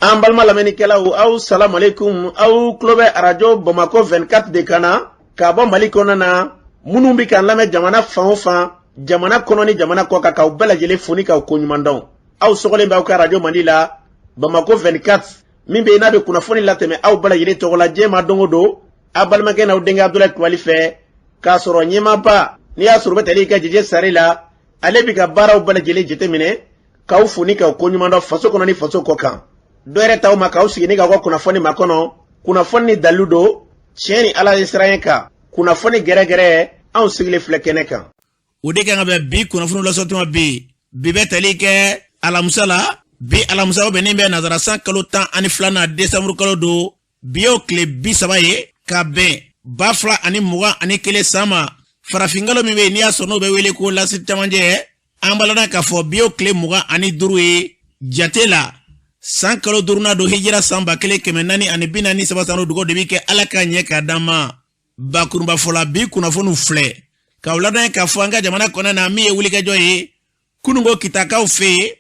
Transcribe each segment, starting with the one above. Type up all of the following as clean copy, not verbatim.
An balima lamɛnnikɛlaw, aw salamalekun. Aw tulo bɛ Arajo Bamakɔ 24 de kan na k'a bɔ Mali kɔnɔna na. Minnu bɛ k'an lamɛn jamana fan o fan, jamana kɔnɔ ni jamana kɔ kan, k'aw bɛɛ lajɛlen fo ni k'aw koɲuman dɔn. Aw sɔgɔlen bɛ aw ka arajo mandi la, Bamakɔ 24, min bɛ yen n'a bɛ kunnafoni latɛmɛ aw bɛɛ lajɛlen tɔgɔ la diɲɛ ma don o don, aw balimakɛ n'aw denkɛ Abudulayi Kulubali fɛ, k'a sɔrɔ ɲɛmaaba n'i y'a sɔrɔ u bɛ tali kɛ Jeje Sare la, ale bɛ ka baaraw bɛɛ lajɛlen jateminɛ, k'aw fo ni k'aw koɲuman dɔn faso kɔnɔ ni faso kɔ kan. Dɔ yɛrɛ t'aw ma k'aw sigi ni k'aw ka kunnafoni makɔnɔ, kunnafoni ni dalilu don, tiɲɛ ni Ala ye siran kan, kunnafoni gɛrɛgɛrɛ, anw sigilen filɛ kɛnɛ kan. O de kan ka bɛn bi kunnafoni lasɔtuma. Bi bɛ tali kɛ alamisa la. Bi alamisa, o bɛnnen bɛ nazara san kalo 12nan, desanburu kalo don. Bi y'o tile 30 ye ka bɛn 2021 san ma. Farafinkalo min bɛ yen n'i y'a sɔrɔ n'o bɛ wele ko lasi camancɛ, an b'a ladɔn k'a fɔ bi y'o tile 25 ye jate la, san kalo duurunan don, hijira san 1443 san. Dugawu de bɛ kɛ Ala ka ɲɛ k'a d'an ma. Bakurunba fɔla, bi kunnafoniw filɛ k'aw ladɔn k'a fɔ an ka jamana kɔnɔ na, min ye wulikajɔ ye kununko Kitakaw fɛ yen,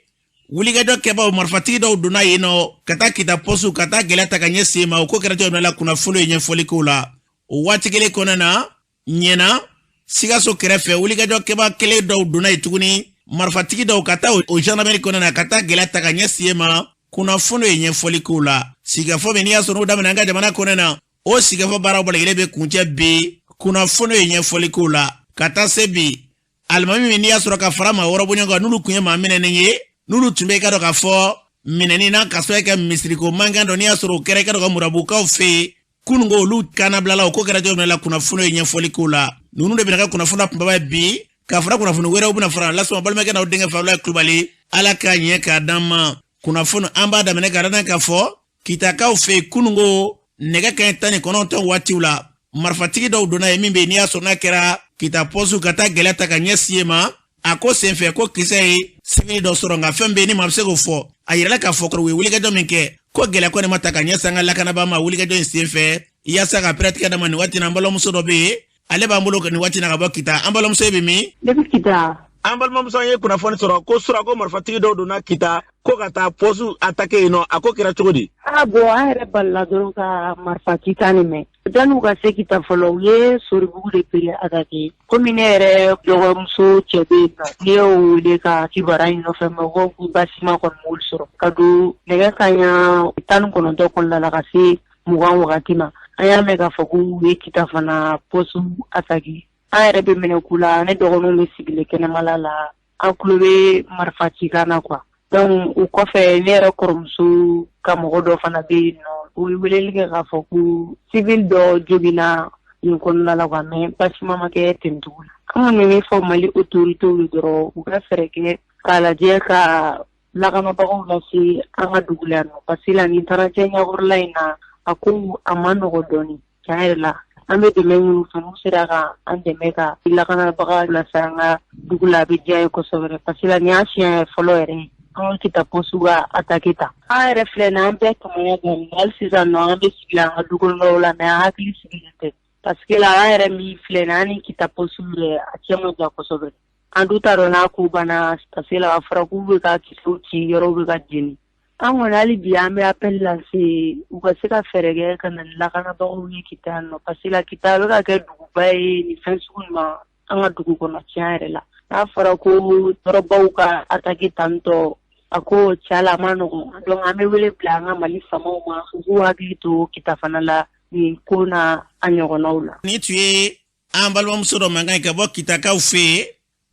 wulikajɔ kɛbaw, marifatigi dɔw donna yen nɔ ka taa Kita pɔsu, ka taa gɛlɛya ta ka ɲɛsin ma. O ko kɛra cogo min na, kunnafoni ye ɲɛfɔli k'o la. O waati kelen kɔnɔna na, ɲɛna Sikaso kɛrɛfɛ, wulikajɔ kɛba kelen dɔw donna yen tuguni, marifatigi dɔw ka taa o gendarmerie kɔnɔna na ka taa gɛlɛya ta ka ɲɛsin ma. Kunnafoni ye ɲɛfɔli k'o la. Sigikafɔ min n'i y'a sɔrɔ n'o daminɛ an ka jamana kɔnɔ na, o sigikafɔ baaraw bɛɛ lajɛlen bɛ kuncɛ bi. Kunnafoni ye ɲɛfɔli k'o la. Ka taa se bi alimami min n'i y'a sɔrɔ ka fara maa wɔɔrɔ bɔɲɔgɔn kan, n'olu tun ye maa minɛnen ye, n'olu tun bɛ i ka dɔn k'a fɔ minɛni n'a ka sɔrɔ kɛ misiriko mankan dɔ n'i y'a sɔrɔ o kɛra i ka dɔn ka murabukaw fɛ yen kununko, olu kannabilala. O ko kɛra cogo min na, kunnafoni ye ɲɛfɔli k'o la. Ninnu de bɛna kɛ kunnafoni la kunbaba ye bi, ka fara kunnafoni wɛrɛw bɛna fara lasɔn. Balimakɛ n'aw denkɛ Fabulayi Kulubali, Ala k'a ɲɛ k'a d'an ma. Kunnafoni an b'a daminɛ ka dana k'a fɔ Kitakaw fɛ yen kununko, nɛgɛ kaɲɛ 19 waatiw la, marifatigi dɔw donna ye min bɛ yen n'i y'a sɔrɔ n'a kɛra Kita pɔsu, ka taa gɛlɛya ta ka ɲɛsin yen ma. A ko senfɛ ko kisɛ ye sibiri dɔ sɔrɔ, nka fɛn bɛ yen ni maa bɛ se k'o fɔ, a yirala k'a fɔ u ye wulikajɔ min kɛ, ko gɛlɛya kɔni ma ta ka ɲɛsin an ka lakanabaa ma wulikajɔ in senfɛ. Yaasa ka pɛrɛtigɛ d'a ma, nin waati na an balimamuso dɔ bɛ yen, ale b'an bolo nin waati na ka bɔ Kita. An balimamuso, e bɛ min? Ne bɛ Kita. An balimamuso, an ye kunnafoni sɔrɔ ko sura ko marifatigi dɔw donna Kita ko ka taa pɔsu attaqué yen nɔ. A ko kɛra cogo di? Ah bon, an yɛrɛ balila dɔrɔn ka marifa cikan nin mɛn. Jan'u ka se Kita fɔlɔ, u ye Soribugu de pere attaqué. Komi ne yɛrɛ dɔgɔmuso cɛ bɛ yen nɔ, ne y'o wele ka kibaruya in nɔfɛ, mɔgɔw ko basima kɔni m'olu sɔrɔ. Ka don nɛgɛ kaɲa 19 kɔnɔna la ka se 20 wagati ma, an y'a mɛn k'a fɔ ko u ye Kita fana pɔsu attaqué. An yɛrɛ bɛ minɛ k'u la, ne dɔgɔninw bɛ sigilen kɛnɛmala la, an tulo bɛ marifa cikan na quoi. Donc o kɔfɛ, ne yɛrɛ kɔrɔmuso ka mɔgɔ dɔ fana bɛ yen nɔ, u ye weleli kɛ k'a fɔ ko civil dɔ joginna nin kɔnɔna la quoi, mais basima ma kɛ ten tugun. An kɔni bɛ min fɔ Mali autorités ye dɔrɔn, u ka fɛɛrɛ kɛ k'a lajɛ ka lakanabagaw lase an ka dugu la yan nɔ, parce que la nin taara cɛ ɲɛkɔrɔla in na, a ko a ma nɔgɔ dɔɔni. Tiɲɛ yɛrɛ la, an bɛ dɛmɛ minnu fɛ, n'u sera ka an dɛmɛ ka lakanabaga lase an ka dugu la, a bɛ diya ye kosɛbɛ, parce que la nin y'a siɲɛ fɔlɔ yɛrɛ ye an ka Kita pɔsu ka attaqué ta. An yɛrɛ filɛ nin, an bɛɛ kamana gannen. Hali sisan nɔ, an bɛ sigi an ka du kɔnɔnaw la, mais an hakili sigilen tɛ, parce que la an yɛrɛ min filɛ nin, an ni Kita pɔsu yɛrɛ, a cɛ man jan kosɛbɛ. An dun t'a dɔn n'a ko banna, parce que la a fɔra k'u bɛ ka kisɛw ci, yɔrɔw bɛ ka jeni. An kɔni, hali bi an bɛ appel lancer u ka se ka fɛɛrɛ kɛ ka na ni lakanabagaw ye Kita yan nɔ, parce que la Kita bɛ ka kɛ duguba ye nin fɛn sugu nin ma an ka dugu kɔnɔ. Tiɲɛ yɛrɛ la, n'a fɔra ko yɔrɔbaw ka attaqué tantɔ, a ko tiɲɛ la a ma nɔgɔn. Donc an bɛ wele bila an ka Mali faamaw ma, u k'u hakili to Kita fana la nin ko n'a a ɲɔgɔnnaw la. Nin tun ye an balimamuso dɔ mankan ye ka bɔ Kitakaw fɛ yen.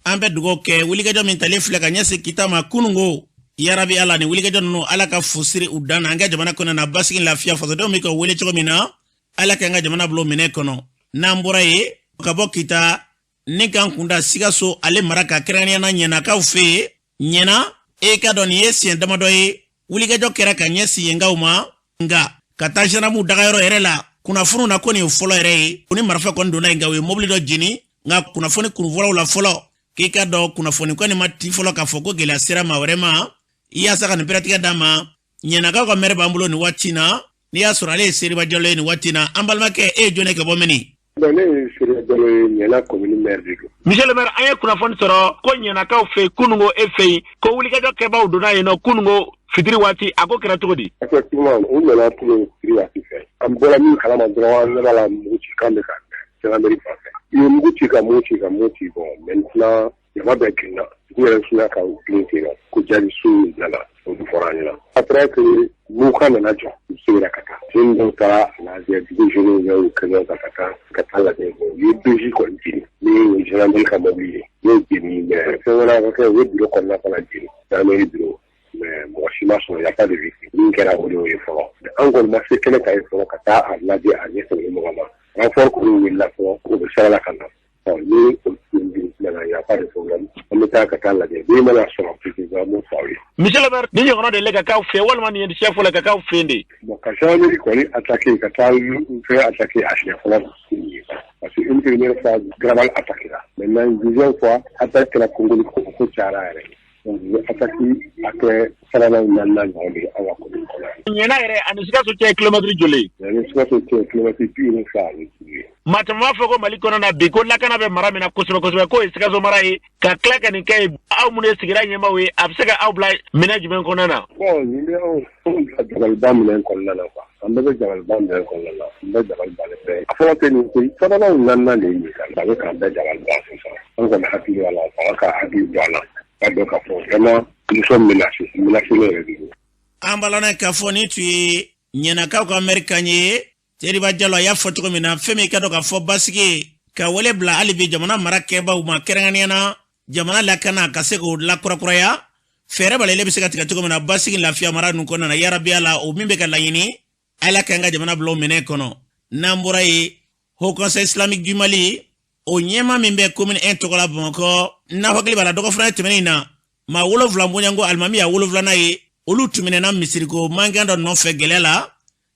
An bɛ dugawu kɛ wulikajɔ min talen filɛ ka ɲɛsin Kita ma kununko, yarabi Ala, ni wulikajɔ ninnu, Ala ka fusiri u dan na an ka jamana kɔnɔ na, basigi, lafiya, fasodenw bɛ ka wele cogo min na, Ala k'an ka jamana bila minɛ kɔnɔ. N'an bɔra yen ka bɔ Kita ni k'an kunda Sikaso ale mara ka, kɛrɛnkɛrɛnnenya na Ɲɛnakaw fɛ yen. Ɲɛna, e ka dɔn nin ye siɲɛ damadɔ ye wulikajɔ kɛra ka ɲɛsin yenkaw ma, nka ka taa gendarmew dagayɔrɔ yɛrɛ la, kunnafoniw na ko nin ye fɔlɔ yɛrɛ ye. O ni marifa kɔni donna yen, nka u ye mobili dɔ jeni. Nka kunnafoni kunfɔlɔw la fɔlɔ, k'i ka dɔn kunnafoni kɔni ma ti fɔlɔ k'a fɔ ko gɛlɛya sera maa wɛrɛ ma. Yaasa ka nin pɛrɛtigɛ d'a ma, Ɲɛnakaw ka mɛrɛ b'an bolo nin waati na, n'i y'a sɔrɔ ale ye Seriba Jalo ye nin waati na. An balimakɛ, e ye jɔn ye ka bɔ mini? Ne ye Seriba Jalo ye, Ɲɛna commune maire de don. Monsieur le maire, an ye kunnafoni sɔrɔ ko Ɲɛnakaw fɛ kununko, e fɛ yen, ko wulikajɔ kɛbaw donna yen nɔ kununko. fitiri waati. A ko kɛra cogo di? Effectivement, u nana kunun fitiri waati fɛ. An bɔra min kalama dɔrɔn, an ɲɛ b'a la mugu ci kan bɛ ka mɛn gendarmerie fan fɛ. U ye mugu ci ka mugu ci ka mugu ci. Bon, maintenant jama bɛɛ girinna, dugu yɛrɛ sina ka girin ten ko jaabi nana, olu fɔra an ɲɛna. Après que mugukan nana jɔ, u seginna ka taa. Jeunes dɔw taara lajɛ, dugu jeunes y'u kɛ ka taa lajɛ. U ye BJ kɔni jeni, ni ye gendarmerie ka mobili ye, u y'o jeni. Mais fɛn wɛrɛ ka kɛ, u ye bureau kɔnɔna fana jeni, gendarmerie bureau, mais mɔgɔ si ma sɔrɔ, y a pas de victime. Min kɛra, o de y'o ye fɔlɔ. An kɔni ma se kɛnɛ kan yen fɔlɔ ka taa a lajɛ a ɲɛ sɛbɛn mɔgɔ ma. Renfort kɔni wulila fɔlɔ, o bɛ sira la ka na. Ni o nana, y a pas de problème, an bɛ taa ka taa lajɛ. Min mana sɔrɔ précisément, an b'o fɔ aw ye. Monsieur le maire, ni ɲɔgɔnna de ka k'aw fɛ walima nin ye siɲɛ fɔlɔ ka k'aw fɛ yen de? Bon, ka gendarmerie kɔni attaqué, ka taa fɛn attaqué, a siɲɛ fɔlɔ parce que une première fois Garabali attaqué la. Maintenant, une deuxième fois, attaque kɛra Kongoli, ko cayara yɛrɛ. Donc attaque a kɛ sabanan, naaninan ɲɔgɔn de ye an ka commune kɔnɔ yan. Ɲɛna yɛrɛ ani Sikaso cɛ ye kilomɛtiri joli ye? Ani Sikaso cɛ ye kilomɛtiri 75 ye. Maa caman b'a fɔ ko Mali kɔnɔ na bi, ko lakana bɛ mara min na kosɛbɛ kosɛbɛ, k'o ye Sikaso mara ye. Ka tila ka nin kɛ yen, aw minnu ye sigida ɲɛmaaw ye, a bɛ se ka aw bila minɛn jumɛn kɔnɔna na? Bon, nin bɛ anw bila dabaliban minɛn kɔnɔna na quoi. An bɛɛ bɛ dabaliban minɛn kɔnɔna na, an bɛɛ dabali bannen bɛɛ. A fɔlɔ tɛ nin koyi, sabanan, naaninan de ye nin ye. A bɛ k'an bɛɛ dabali ban sisan. An kɔni hakili b'a la, fanga ka hakili don a la, k'a dɔn k'a fɔ vraiment nous sommes menacés, menacés yɛrɛ de don. An balana k'a fɔ ni tun ye Ɲɛnakaw ka maire kan ye, Teriba Jalo. A y'a fɔ cogo min na, fɛn min ka dɔn k'a fɔ basigi ka wele bila hali bi jamana mara kɛbaw ma, kɛrɛnkɛrɛnnenya na jamana lakana ka se k'o lakurakuraya, fɛɛrɛ balalen bɛ se ka tigɛ cogo min na basigi, lafiya mara ninnu kɔnɔna na. Yarabiya la, o min bɛ ka laɲini, Ala k'an ka jamana bila o minɛn kɔnɔ. N'an bɔra yen, Haut Conseil islamique du Mali, o ɲɛma min bɛ commune 1 tɔgɔ la Bamakɔ, n'a hakili b'a la, dɔgɔfura tɛmɛnen in na, maa 7 bɔɲɔgɔnko alimami y'a wolonfilanan ye, olu tun minɛna misiriko mankan dɔ nɔfɛ gɛlɛya la,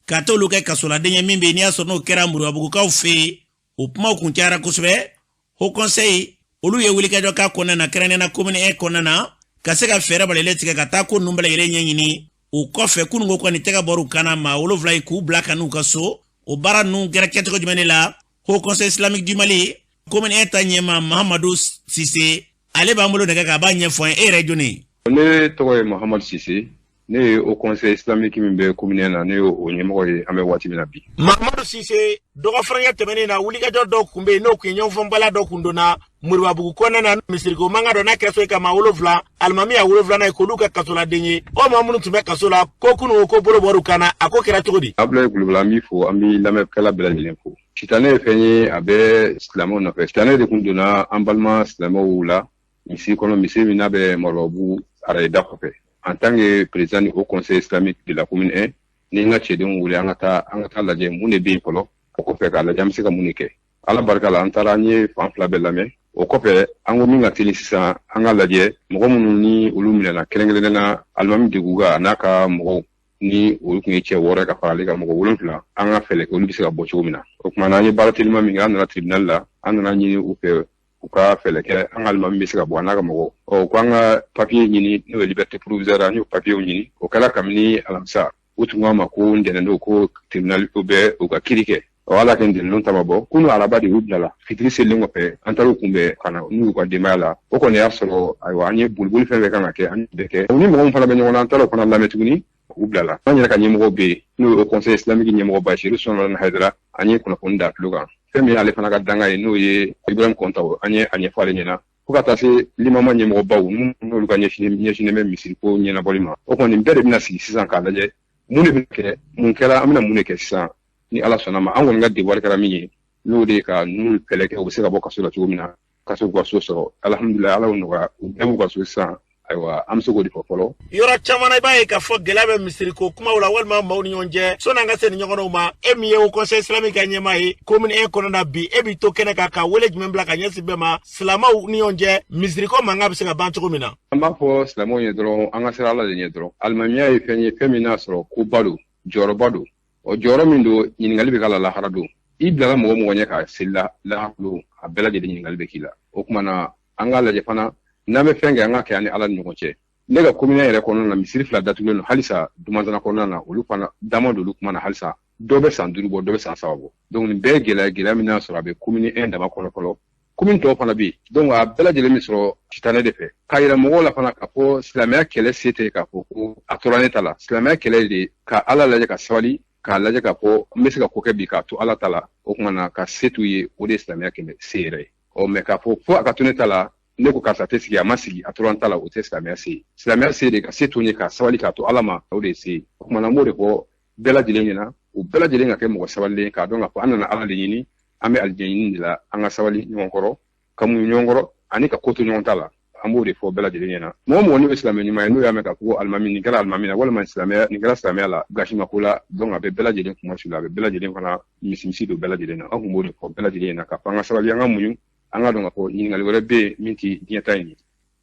ka t'olu kɛ kasoladen ye. Min bɛ yen, n'i y'a sɔrɔ n'o kɛra Moribabugukaw fɛ yen, o kumaw kun cayara kosɛbɛ. Haut Conseil olu ye wulikajɔ k'a kɔnɔna na, kɛrɛnkɛrɛnnenya na commune 1 kɔnɔna na, ka se ka fɛɛrɛ balalen tigɛ ka taa ko ninnu bɛɛ lajɛlen ɲɛɲini. O kɔfɛ, kununko kɔni tɛgɛ bɔr'u kan na, maa 7 ye k'u bila ka n'u ka so. O baara ninnu kɛra kɛcogo jumɛn de la? Haut Conseil islamique du Mali commune 1 ta ɲɛma, Mahamadu Sise, ale b'an bolo nɛgɛ kan, a b'a ɲɛfɔ an ye. E yɛrɛ ye jɔnni ye? Ne tɔgɔ ye Mahamadu Sise. Ne ye Haut Conseil islamique min bɛ commune na, ne ye o ɲɛmɔgɔ ye an bɛ waati min na bi. Mahamadu Sise, dɔgɔfarankɛ tɛmɛnen na, wulikajɔ dɔw kun bɛ yen, n'o kun ye ɲɔgɔnfɔnbaliya dɔ kun donna Moribabugu kɔnɔna na, misiriko mankan dɔ n'a kɛra so ye ka maa 7, alimami y'a wolonfilanan ye, k'olu kɛ kasoladen ye. O maa minnu tun bɛ kaso la, ko kunun ko bolo bɔr'u kan na, a ko kɛra cogo di? Abulayi Kulubali, an b'i fo, an b'i lamɛnnikɛla bɛɛ lajɛlen fo. Sitanɛ ye fɛn ye, a bɛ silamɛw nɔfɛ. Sitanɛ de kun donna an balima silamɛw la misiri kɔnɔ, misiri min n'a bɛ Moribabugu arayida kɔfɛ. En tant que président du Haut Conseil islamique de la commune 1, ni n ka cɛdenw wele, an ka taa lajɛ mun de bɛ yen fɔlɔ. O kɔfɛ, k'a lajɛ an bɛ se ka mun de kɛ. Ala barika la, an taara, an ye fan fila bɛɛ lamɛn. O kɔfɛ, an ko min ka teli sisan, an ka lajɛ mɔgɔ minnu ni olu minɛna, kɛrɛnkɛrɛnnenya na alimami Deguga a n'a ka mɔgɔw, ni olu tun ye cɛ 6 ka fara ale kan, mɔgɔ 7, an ka fɛɛrɛ kɛ olu bɛ se ka bɔ cogo min na. O tuma na, an ye baara teliman min kɛ, an nana tribunal la, an nana ɲini u fɛ u ka fɛɛrɛ kɛ an ka alimami bɛ se ka bɔ a n'a ka mɔgɔw. Ɔ, ko an ka papiye ɲini, n'o ye liberté provisoire, an y'o papiyew ɲini. O kɛra kabini alamisa. U tun k'a ma ko ntɛnɛn don ko tribunal bɛ u ka kiiri kɛ. Ɔ, Ala kɛ ntɛnɛn ta ma bɔ, kunu araba de y'u bilala. Fitiri selilen kɔfɛ, an taara u kunbɛn ka na n'u ka denbaya la. O kɔni y'a sɔrɔ, ayiwa, an ye boliboli fɛn fɛn kan ka kɛ, an bɛɛ kɛ. U ni mɔgɔ min fana bɛ ɲɔgɔn na, an taara o fana lamɛn tuguni, u bilala. An yɛrɛ ka ɲɛmɔgɔ bɛ yen, n'o ye Haut Conseil islamique ɲɛmɔgɔba Seyidu Sɔnɔn Hayidara, an ye kunnafoni da tulo kan. Fɛn min y'ale fana ka danga ye, n'o ye Ibrahim Kɔntaw, an ye a ɲɛfɔ ale ɲɛna, fo ka taa se limama ɲɛmɔgɔbaw n'olu ka ɲɛsinnen bɛ misiri ko ɲɛnabɔli ma. O kɔni, bɛɛ de bɛna sigi sisan k'a lajɛ mun de bɛ kɛ, mun kɛra, an bɛna mun de kɛ sisan. Ni Ala sɔnna ma, an kɔni ka devoir kɛra min ye, n'o de ye ka n'u kɛlɛ kɛ, u bɛ se ka bɔ kaso la cogo min na, ka se k'u ka so sɔrɔ. Alhamdulilayi, Ala y'o nɔgɔya, u bɛɛ b'u ka so sisan. Ayiwa, an bɛ se k'o de fɔ fɔlɔ. Yɔrɔ caman na, i b'a ye k'a fɔ gɛlɛya bɛ misiriko kumaw la walima maaw ni ɲɔgɔn cɛ. Sɔnni an ka se nin ɲɔgɔnnaw ma, e min ye Haut Conseil islamique ka ɲɛmaa ye commune 1 kɔnɔna na bi, e b'i to kɛnɛ kan ka wele jumɛn bila ka ɲɛsin bɛɛ ma, silamɛw ni ɲɔgɔn cɛ misiriko mankan bɛ se ka ban cogo min na? An b'a fɔ silamɛw ye dɔrɔn, an ka siran Ala de ɲɛ dɔrɔn. Alimamiya ye fɛn ye, fɛn min n'a sɔrɔ koba don, jɔyɔrɔba don. Ɔ, jɔyɔrɔ min don, ɲininkali bɛ k'a la lahara don. I bilala mɔgɔ mɔgɔ ɲɛ ka seli la lahara don, a bɛɛ lajɛlen ɲininkali bɛ k'i la. O tuma na, an k'a lajɛ fana, n'an bɛ fɛn kɛ, an ka kɛ an ni Ala ni ɲɔgɔn cɛ. Ne ka commune yɛrɛ kɔnɔna na, misiri fila datugulen don halisa Dumanzana kɔnɔna na. Olu fana dama don olu kuma na halisa, dɔ bɛ san 5 bɔ, dɔ bɛ san 3 bɔ. Donc nin bɛɛ ye gɛlɛya, gɛlɛya min n'a sɔrɔ a bɛ commune 1 dama kɔnɔ fɔlɔ. Commune tɔw fana bɛ yen. Donc a bɛɛ lajɛlen bɛ sɔrɔ sitanɛ de fɛ, k'a yira mɔgɔw la fana k'a fɔ silamɛya kɛlɛ se tɛ k'a fɔ ko a tora ne ta la. Silamɛya kɛlɛ de ka Ala lajɛ, ka sabali, k'a lajɛ k'a fɔ n bɛ se ka ko kɛ bi k'a to Ala ta la. O tuma na ka se t'u ye, o de ye silamɛya kɛlɛ se yɛrɛ ye. Ɔ mɛ k'a fɔ fo a ka to ne ta la, ne ko karisa tɛ sigi, a ma sigi, a tora n ta la, o tɛ silamɛya se ye. Silamɛya se de ka se to n ye, ka sabali, k'a to Ala ma, o de ye se ye. O tuma na n b'o de fɔ bɛɛ lajɛlen ɲɛna, u bɛɛ lajɛlen ka kɛ mɔgɔ sabalilen, k'a dɔn k'a fɔ an nana Ala de ɲini, an bɛ alijinɛ ɲini de la. An ka sabali ɲɔgɔn kɔrɔ, ka muɲu ɲɔgɔn kɔrɔ ani ka ko to ɲɔgɔn ta la. An b'o de fɔ bɛɛ lajɛlen ɲɛna. Mɔgɔ mɔgɔ n'o ye silamɛ ɲuman ye, n'o y'a mɛn k'a fɔ ko alimami nin kɛra alimami na, walima silamɛya nin kɛra silamɛya la, gasi ma ko la. Donc a bɛ bɛɛ lajɛlen kuma su la, a bɛ bɛɛ lajɛlen fana misimisi don bɛɛ lajɛlen na. An tun b'o de fɔ bɛɛ lajɛlen ɲɛna, k'a fɔ an ka sabali, an ka muɲu, an ka dɔn k'a fɔ ɲininkali wɛrɛ bɛ yen min tɛ diɲɛ ta in ye.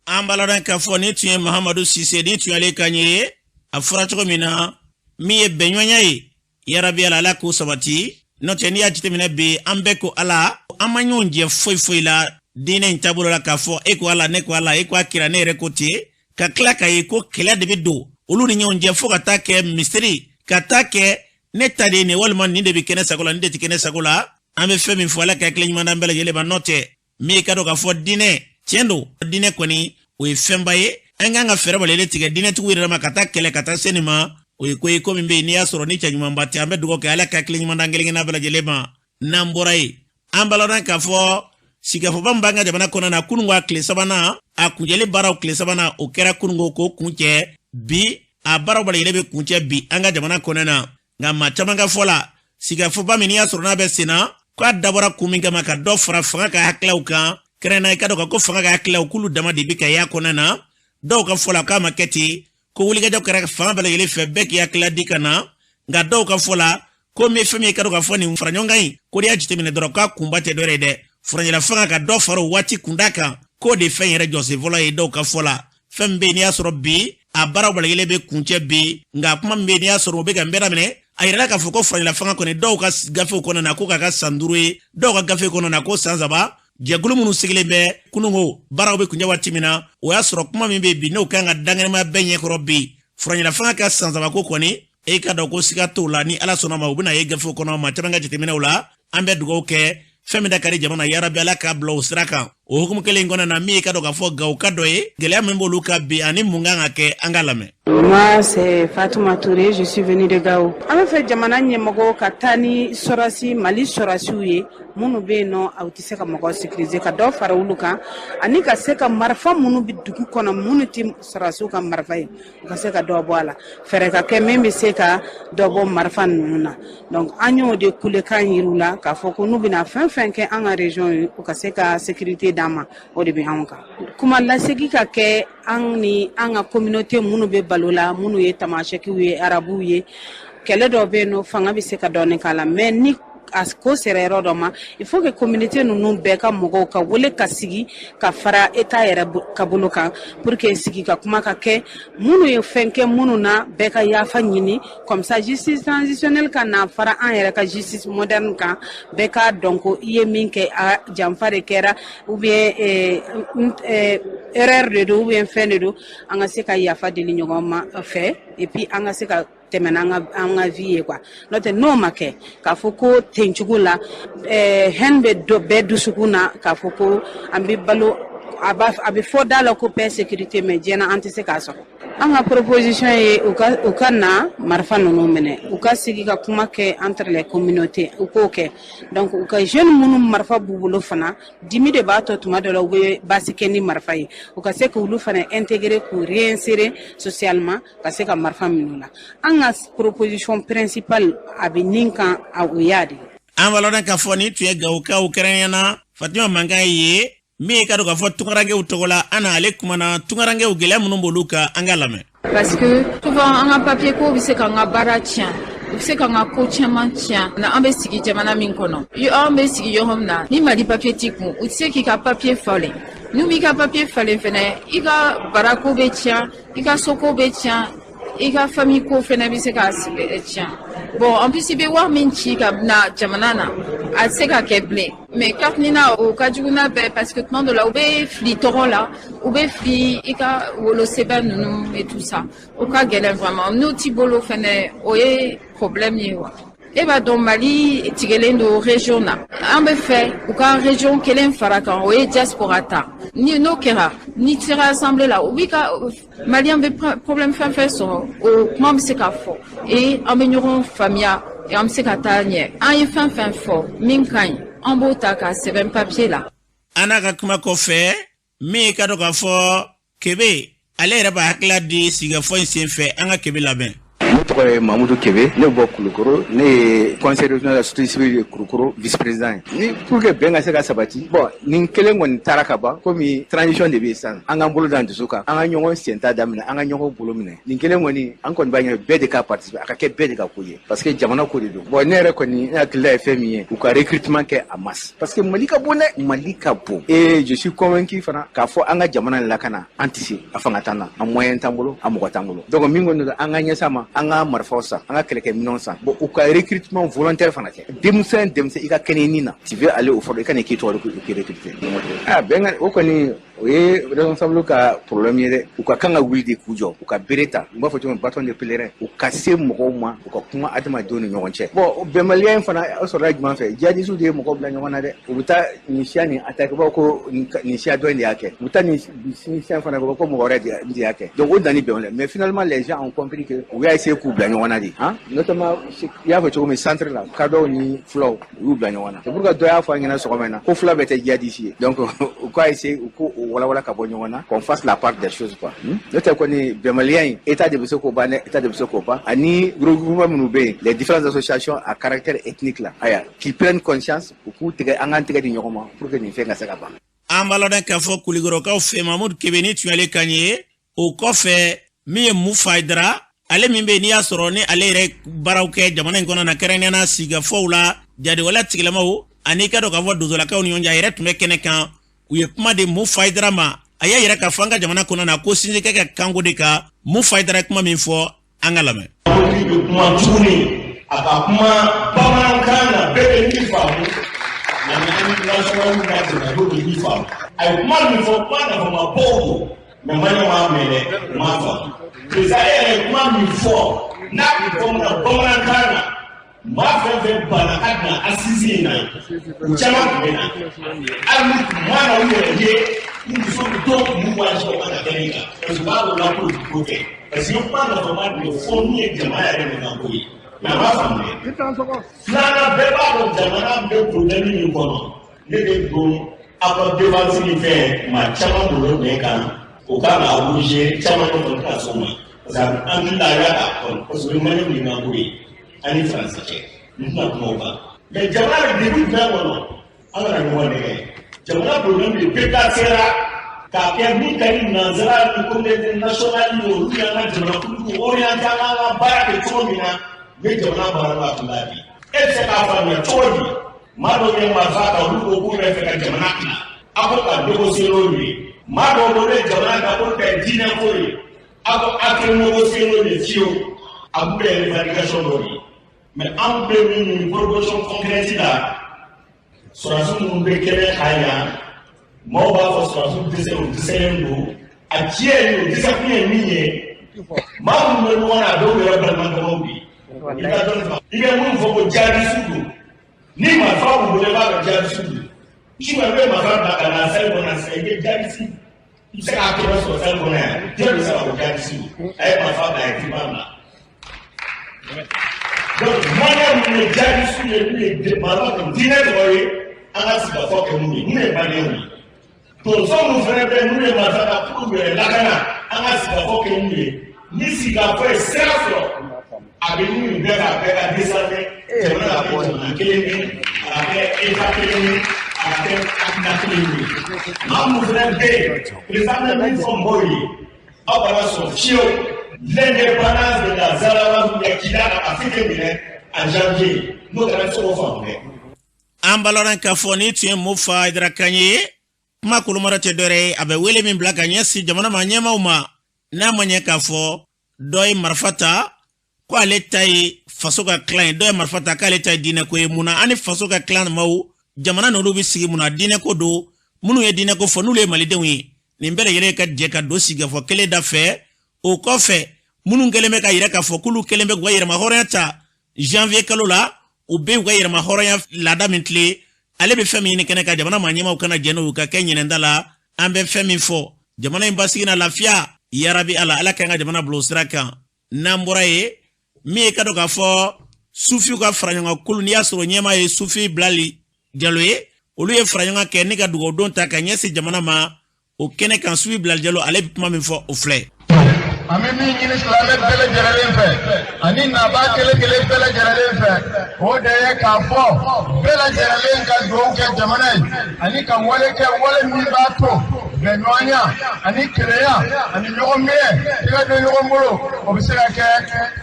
An b'a ladɔn k'a fɔ nin tun ye Mahamadu Sise, nin tun y'ale kan ye. A fɔra cogo min na, min ye bɛnɲɔgɔnya ye, yarabi Ala, Ala k'o sabati. N'o tɛ, n'i y'a jateminɛ bi, an bɛɛ ko Ala, an ma ɲɔgɔn jɛ foyi foyi la diinɛ in taabolo la, k'a fɔ e ko Ala, ne ko Ala, e ko a kira, ne yɛrɛ ko ten, ka tila k'a ye ko kɛlɛ de bɛ don olu ni ɲɔgɔn cɛ, fo ka taa kɛ misiri, ka taa kɛ ne ta de ye nin, walima nin de bɛ kɛ ne sago la, nin de tɛ kɛ ne sago la. An bɛ fɛn min fɔ, Ala ka hakili ɲuman d'an bɛɛ lajɛlen ma. N'o tɛ, min ye ka dɔn k'a fɔ diinɛ tiɲɛ don, diinɛ kɔni o ye fɛnba ye, an kan ka fɛɛrɛ balelen tigɛ diinɛtigiw yɛrɛ ma ka taa kɛlɛ ka taa se nin ma. O ye ko ye ko min bɛ yen, n'i y'a sɔrɔ ni cɛ ɲumanba tɛ. An bɛ dugawu kɛ, Ala ka hakili ɲuman d'an kelen kelenna bɛɛ lajɛlen ma. N'an bɔra yen, an b'a ladɔn k'a fɔ sigikafɔba min b'an ka jamana kɔnɔ na, kununko a tile sabanan, a kuncɛli baaraw tile sabanan, o kɛra kununko k'o kuncɛ. Bi a baaraw bɛɛ lajɛlen bɛ kuncɛ bi an ka jamana kɔnɔ na. Nka maa caman ka fɔ la, sigikafɔba min n'i y'a sɔrɔ n'a bɛ sen na, k'a dabɔra kun min kama, ka dɔ fara fanga ka hakililaw kan, kɛrɛnkɛrɛnnenya i ka dɔn ka ko fanga ka hakililaw k'olu dama de bɛ ka y'a kɔnɔ na. Dɔw ka fɔ la k'a ma kɛ ten, ko wulikajɔ kɛra fanga bɛɛ lajɛlen fɛ, bɛɛ k'i hakilila di ka na. Nka dɔw ka fɔ la ko min fɛn min ye ka dɔn k'a fɔ nin fara ɲɔgɔn kan in ko n'i y'a jateminɛ dɔrɔn, k'a kunba tɛ dɔwɛrɛ ye dɛ, furancɛla fanga ka dɔ fara o waati kunda kan, k'o de fɛn yɛrɛ jɔsen fɔlɔ ye. Dɔw ka fɔ la, fɛn min bɛ yen n'i y'a sɔrɔ bi a baaraw bɛɛ lajɛlen bɛ kuncɛ bi, nka kuma min bɛ yen n'i y'a sɔrɔ o bɛ ka n bɛɛ daminɛ, a yirala k'a fɔ ko furancɛla fanga kɔni, dɔw ka gafew kɔnɔ na ko k'a ka san 5 ye, dɔw ka gafe kɔnɔ na ko san 3. Jɛkulu minnu sigilen bɛ kununko baaraw bɛ kuncɛ waati min na, o y'a sɔrɔ kuma min bɛ bi n'o kan ka dankɛnɛmaya bɛɛ ɲɛkɔrɔ bi, furancɛla fanga ka san 3 ko kɔni, e ka dɔn ko siga t'o la, ni Ala sɔnna ma, u bɛna ye gafew kɔnɔ. Maa caman ka jateminɛw la, an bɛ dugawu kɛ, fɛn min da ka di jamana, yarabi Ala k'a bila o sira kan. O hukumu kelen in kɔnɔ na, min ye ka dɔn k'a fɔ Gawo ka dɔ ye, gɛlɛya min b'olu ka bi ani mun kan ka kɛ, an ka lamɛn. Moi, c'est Fatouma Touré, je suis venue de Gao. An bɛ fɛ jamana ɲɛmɔgɔw ka taa ni sɔrɔsi, Mali sɔrɔsiw ye minnu bɛ yen nɔ, aw tɛ se ka mɔgɔw sécuriser, ka dɔ fara olu kan, ani ka se ka marifa minnu bɛ dugu kɔnɔ, minnu tɛ sɔrɔsiw ka marifa ye, u ka se ka dɔ bɔ a la, fɛɛrɛ ka kɛ min bɛ se ka dɔ bɔ marifa ninnu na. Donc an y'o de kulekan yir'u la, k'a fɔ ko n'u bɛna fɛn fɛn kɛ an ka région ye, u ka se ka sécurité d'an ma. O de bɛ anw kan. Kuma lasegi ka kɛ an ni an ka communauté minnu bɛ balo la, minnu ye tamasɛkiw ye, arabuw ye. Kɛlɛ dɔw bɛ yen nɔ, fanga bɛ se ka dɔɔnin k'a la, mais ni a ko sera yɔrɔ dɔ ma, il faut que communauté ninnu bɛɛ ka mɔgɔw ka wele ka sigi ka fara État yɛrɛ ka bolo kan, pour que sigi ka kuma ka kɛ, minnu ye fɛn kɛ minnu na, bɛɛ ka yafa ɲini. Comme ça justice transitionnelle ka na fara an yɛrɛ ka justice moderne kan, bɛɛ k'a dɔn ko i ye min kɛ, a janfa de kɛra, ou bien erreur de don, ou bien fɛn de don, an ka se ka yafa deli ɲɔgɔn ma fɛ, et puis an ka se ka tɛmɛ n'an ka an ka vie ye quoi. N'o tɛ, n'o ma kɛ, k'a fɔ ko ten cogo la, haine bɛ dɔ bɛɛ dusukun na, k'a fɔ ko an bɛ balo, a b'a a bɛ fɔ da la ko paix, sécurité, mais diɲɛ na an tɛ se k'a sɔrɔ. An ka proposition ye u ka na marifa ninnu minɛ, u ka sigi ka kuma kɛ entre les communautés, u k'o kɛ. Donc u ka jeunes minnu marifa b'u bolo fana, dimi de b'a tɔ tuma dɔ la u bɛ baasi kɛ ni marifa ye, u ka se k'olu fana intégrer, k'u réinsérer socialement, ka se ka marifa minnu la. An ka proposition principale a bɛ nin kan, a o y'a de ye. An b'a lɔn k'a fɔ nin tun ye Gawokaw, kɛrɛnkɛrɛnnenya Fatima mankan ye, min ye ka dɔn k'a fɔ tunkarankew tɔgɔ la. An na ale kumana tunkarankew gɛlɛya minnu b'olu kan, an ka lamɛn. Parce que souvent an ka papier ko bɛ se k'an ka baara tiɲɛ, u bɛ se k'an ka ko caman tiɲɛ na. An bɛ sigi jamana min kɔnɔ, an bɛ sigi yɔrɔ min na, ni Mali papier t'i kun, u tɛ se k'i ka papier falen. N'u m'i ka papier falen fɛnɛ, i ka baarako bɛ tiɲɛ, i ka soko bɛ tiɲɛ, i ka famille ko fɛnɛ bɛ se ka tiɲɛ. Bon, en plus i bɛ wari min ci ka na jamana na, a tɛ se ka kɛ bilen. Mais carte NINA, o ka jugu n'a bɛɛ, parce que tuma dɔ la u bɛ fili tɔgɔ la, u bɛ fili i ka wolosɛbɛn ninnu et tout ça, o ka gɛlɛn vraiment. N'o t'i bolo fɛnɛ, o ye problème ye wa. E b'a dɔn, Mali tigɛlen don région na. An bɛ fɛ u ka région kelen fara kan, o ye diaspora ta. Ni n'o kɛra, n'i sera assemblée la, u b'i ka Malien bɛ problème fɛn fɛn sɔrɔ, o kuma bɛ se ka fɔ et an bɛ ɲɔgɔn faamuya et an bɛ se ka taa ɲɛ. An ye fɛn fɛn fɔ min ka ɲi, an b'o ta k'a sɛbɛn papier la. An n'a ka kuma kɔfɛ, min ka dɔn k'a fɔ Kebe, ale yɛrɛ b'a hakilila di sigikafɔ in sen fɛ. An ka Kebe labɛn. Ne tɔgɔ ye Mamudu Kebe, ne bɔ Kulukoro. Ne ye conseil régional de la société civile de Kulukoro vice président ye. Ni pour que bɛn ka se ka sabati, bon, nin kelen kɔni taara ka ban, komi transition de bɛ yen sisan, an k'an bolo d'an dusu kan, an ka ɲɔgɔn senta daminɛ, an ka ɲɔgɔn bolo minɛ. Nin kelen kɔni, an kɔni b'a ɲini bɛɛ de ka participer, a ka kɛ bɛɛ de ka ko ye, parce que jamana ko de don. Bon, ne yɛrɛ kɔni, ne hakilila ye fɛn min ye, u ka recrutement kɛ en masse, parce que Mali ka bon dɛ, Mali ka bon. Et je suis convaincu fana k'a fɔ an ka jamana lakana, an tɛ se a fanga t'an na, a moyen t'an bolo, a mɔgɔ t'an bolo. Donc min kɔni don, an ka ɲɛsa ma, an ka marifaw san, an ka kɛlɛkɛminɛnw san. Bon, u ka recrutement volontaire fana kɛ. Denmisɛn denmisɛn, i ka kɛnɛ nin na, tu veux aller au front, i ka nin k'i tɔgɔ de k'i recruter. Ah, bɛn ka o kɔni, o ye responsable ka problème ye dɛ. U ka kan ka wuli de k'u jɔ, u ka bere ta, u b'a fɔ cogo min, bâton de pèlerin, u ka se mɔgɔw ma, u ka kuma adamadenw ni ɲɔgɔn cɛ. Bon, bɛnbaliya in fana, o sɔrɔla jumɛn fɛ? Jihadistes de ye mɔgɔw bila ɲɔgɔn na dɛ. U bɛ taa nin siya nin attaquer, u b'a fɔ ko nin siya dɔ in de y'a kɛ. U bɛ taa nin siya fana, ko mɔgɔ wɛrɛ de y'a kɛ. Donc o nana ni bɛn, mais finalement les gens ont compris que u y'a essayer k'u bila ɲɔgɔn na de. Han, notamment i y'a fɔ cogo min, centre la, kadɔw ni fulaw, u y'u bila ɲɔgɔn na. C'est pourquoi dɔ y'a fɔ an ɲɛna sɔgɔma in na ko fula bɛɛ tɛ jihadiste ye. Donc u k'a essayer u k'o walawala ka bɔ ɲɔgɔn na, qu'on fasse la part des choses, quoi. N'o tɛ kɔni, bɛnbaliya in, état de bɛ se k'o ban dɛ, état de bɛ se k'o ban, ani regroupement minnu bɛ yen, les différentes associations à caractère ethnique là, aya, qu'ils prennent conscience, u k'u tigɛ, an k'an tigɛ di ɲɔgɔn ma pour que nin fɛn ka se ka ban. An b'a lɔn k'a fɔ Kulikɔrɔkaw fɛ, Mamudu Kebe ni tun y'ale kan ye. O kɔfɛ, min ye Mufa Hayidara, ale min bɛ yen n'i y'a sɔrɔ ni ale yɛrɛ baaraw kɛ jamana in kɔnɔ na, kɛrɛnkɛrɛnnenya la sigikafɔw la, jadiwaleya tigilamaw ani ka dɔn k'a fɔ donsolakaw ni ɲɔgɔn cɛ, a yɛrɛ tun bɛ kɛnɛ kan. U ye kuma di Mufa Hayidara ma. A y'a yɛrɛ k'a fɔ an ka jamana kɔnɔ na ko sinsin kɛ ka kanko de kan. Mufa Hayidara ye kuma min fɔ, an ka lamɛn. Politique bɛ kuma tuguni, a ka kuma bamanankan na, bɛɛ bɛ min faamu, ani an national ka jamanadenw bɛ min faamu. A ye kuma min fɔ, kuma nafama baw don, mais Maliyɛnw m'a mɛn dɛ, u m'a faamu. Président, e yɛrɛ ye kuma min fɔ, n'a tun fɔ na bamanankan na, maa fɛn fɛn banna ka na assise in na, u caman tun bɛ na. Hali n'u tun ma na u yɛrɛ ye, u muso dɔw tun b'u wajibi u ka na kɛnɛ kan, parce que u b'a dɔn la politique ko tɛ, parce que kuma nafama de fɔ min ye jamana yɛrɛ de kan ko ye. Mais a m'a faamu dɛ. Filanan, bɛɛ b'a dɔn jamana bɛ problème min kɔnɔ. Ne bɛ don aw ka défense ni fɛn, maa caman bolo bɛn kan, o kan ka abrogé, caman bɛ kɔni ka s'o ma, parce que an hakili la a y'a k'a kɔnɔ, parce que o ye Maliyɛnw de kan ko ye an ni Faransi cɛ. N tɛna kuma o kan, mais jamana bɛ degun jumɛn kɔnɔ? An kana ɲɔgɔn nɛgɛ. Jamana problème de déplacera k'a kɛ min ka di nanzara ni communauté nationale ye, olu y'an ka jamanakuntigi orienté an k'an ka baara kɛ cogo min na. U bɛ jamana baara la tun bi, e bɛ se k'a faamuya cogo di? Maa dɔw ye marifa ta, olu ko k'u bɛ fɛ ka jamana kila, aw ko ka négocier n'olu ye. Maa dɔw bolo ye jamana ta ko tɛ diinɛ ko ye, aw ko aw tɛ négocier n'olu ye fiyewu. A b'u bɛɛ revendication dɔ de ye, mais anw bɛ min ɲini proposition concrète la, sɔrɔdasi minnu bɛ kɛnɛ kan yan, maaw b'a fɔ sɔrɔdasiw dɛsɛ, o dɛsɛlen don. A tiɲɛ ye, o dɛsɛ kun ye min ye, maa minnu bɛ ɲɔgɔn na, a dɔw yɛrɛ balima damaw de ye. I ka dɔnni fa, i bɛ minnu fɔ ko jihadisiw don, ni marifa b'u bolo, i b'a dɔn jihadisiw don. Sinon i bɛ marifa bila ka na salle kɔnɔ sisan, i bɛ jihadisi, i bɛ se k'a kɛmɛ sɔrɔ salle kɔnɔ yan, jɔn bɛ se k'a fɔ jihadisi don? A ye marifa bila, a ye tiba bila. Donc maliyɛn minnu ye jihadisiw ye, n'u ye marifa kun diinɛ tɔgɔ ye, an ka sigikafɔ kɛ mun ye? Mun ye maliyɛnw ye? Tonso minnu fana bɛ yen, n'u ye marifa ta k'u yɛrɛ lakana, an ka sigikafɔ kɛ mun ye? Ni sigikafɔ ye sira sɔrɔ, a bɛ ɲini bɛɛ ka bɛɛ ka désormais jamana ka kɛ jamana kelen ye, a ka kɛ état kelen ye, a ka kɛ hakilina kelen ye. Maa minnu fana bɛ yen, président bɛ min fɔ mɔgɔw ye, aw kana sɔn fiyewu l'indépendance de la Zalawadu bɛ Kidal a fi kɛ minɛ en janvier, n'o kɛra, se k'o faamu dɛ. An balɔrɔn k'a fɔ ni tun ye Mofa Hayidara kan ye. Kuma kolomara tɛ dɔwɛrɛ ye, a bɛ wele min bila ka ɲɛsin jamana ma ɲɛmaaw ma, n'a ma ɲɛ k'a fɔ dɔ ye marifa ta ko ale ta ye faso ka tilan ye, dɔ ye marifa ta k'ale ta ye diinɛko ye. Mun na an ni faso ka tilan maaw, jamana n'olu bɛ sigi? Mun na diinɛko don? Minnu ye diinɛko fɔ, n'olu ye malidenw ye, nin bɛɛ lajɛlen ka jɛ ka don sigikafɔ kelen da fɛ. O kɔfɛ, minnu kɛlen bɛ ka yira k'a fɔ k'olu kɛlen bɛ k'u ka yɛrɛma hɔrɔnya ta janvier kalo la. U bɛ u ka yɛrɛma hɔrɔnya laada min tilen, ale bɛ fɛn min ɲini kɛnɛ kan, jamana maa ɲɛmaaw kana jɛn n'o ka kɛ ɲinɛnda la. An bɛ fɛn min fɔ, jamana in basigi na lafiya, yarabi Ala, Ala k'an ka jamana bila o sira kan. N'an bɔra yen, min ye ka dɔn k'a fɔ sufiw ka faraɲɔgɔn kulu, n'i y'a sɔrɔ ɲɛmaa ye Sufi Bilali Jalo ye, olu ye faraɲɔgɔn kɛ ni ka dugawudon ta ka ɲɛsin jamana ma. O kɛnɛ kan, Sufi Bilali Jalo, ale bɛ kuma min fɔ, o filɛ. An bɛ min ɲini silamɛ bɛɛ lajɛlen fɛ ani nabaa kelen kelen bɛɛ lajɛlen fɛ, o de ye k'a fɔ bɛɛ lajɛlen ka dugawu kɛ jamana ye ani ka wale kɛ, wale min b'a to bɛnɲɔgɔnya ani kelenya ani ɲɔgɔn minɛ, tɛgɛ don ɲɔgɔn bolo, o bɛ se ka kɛ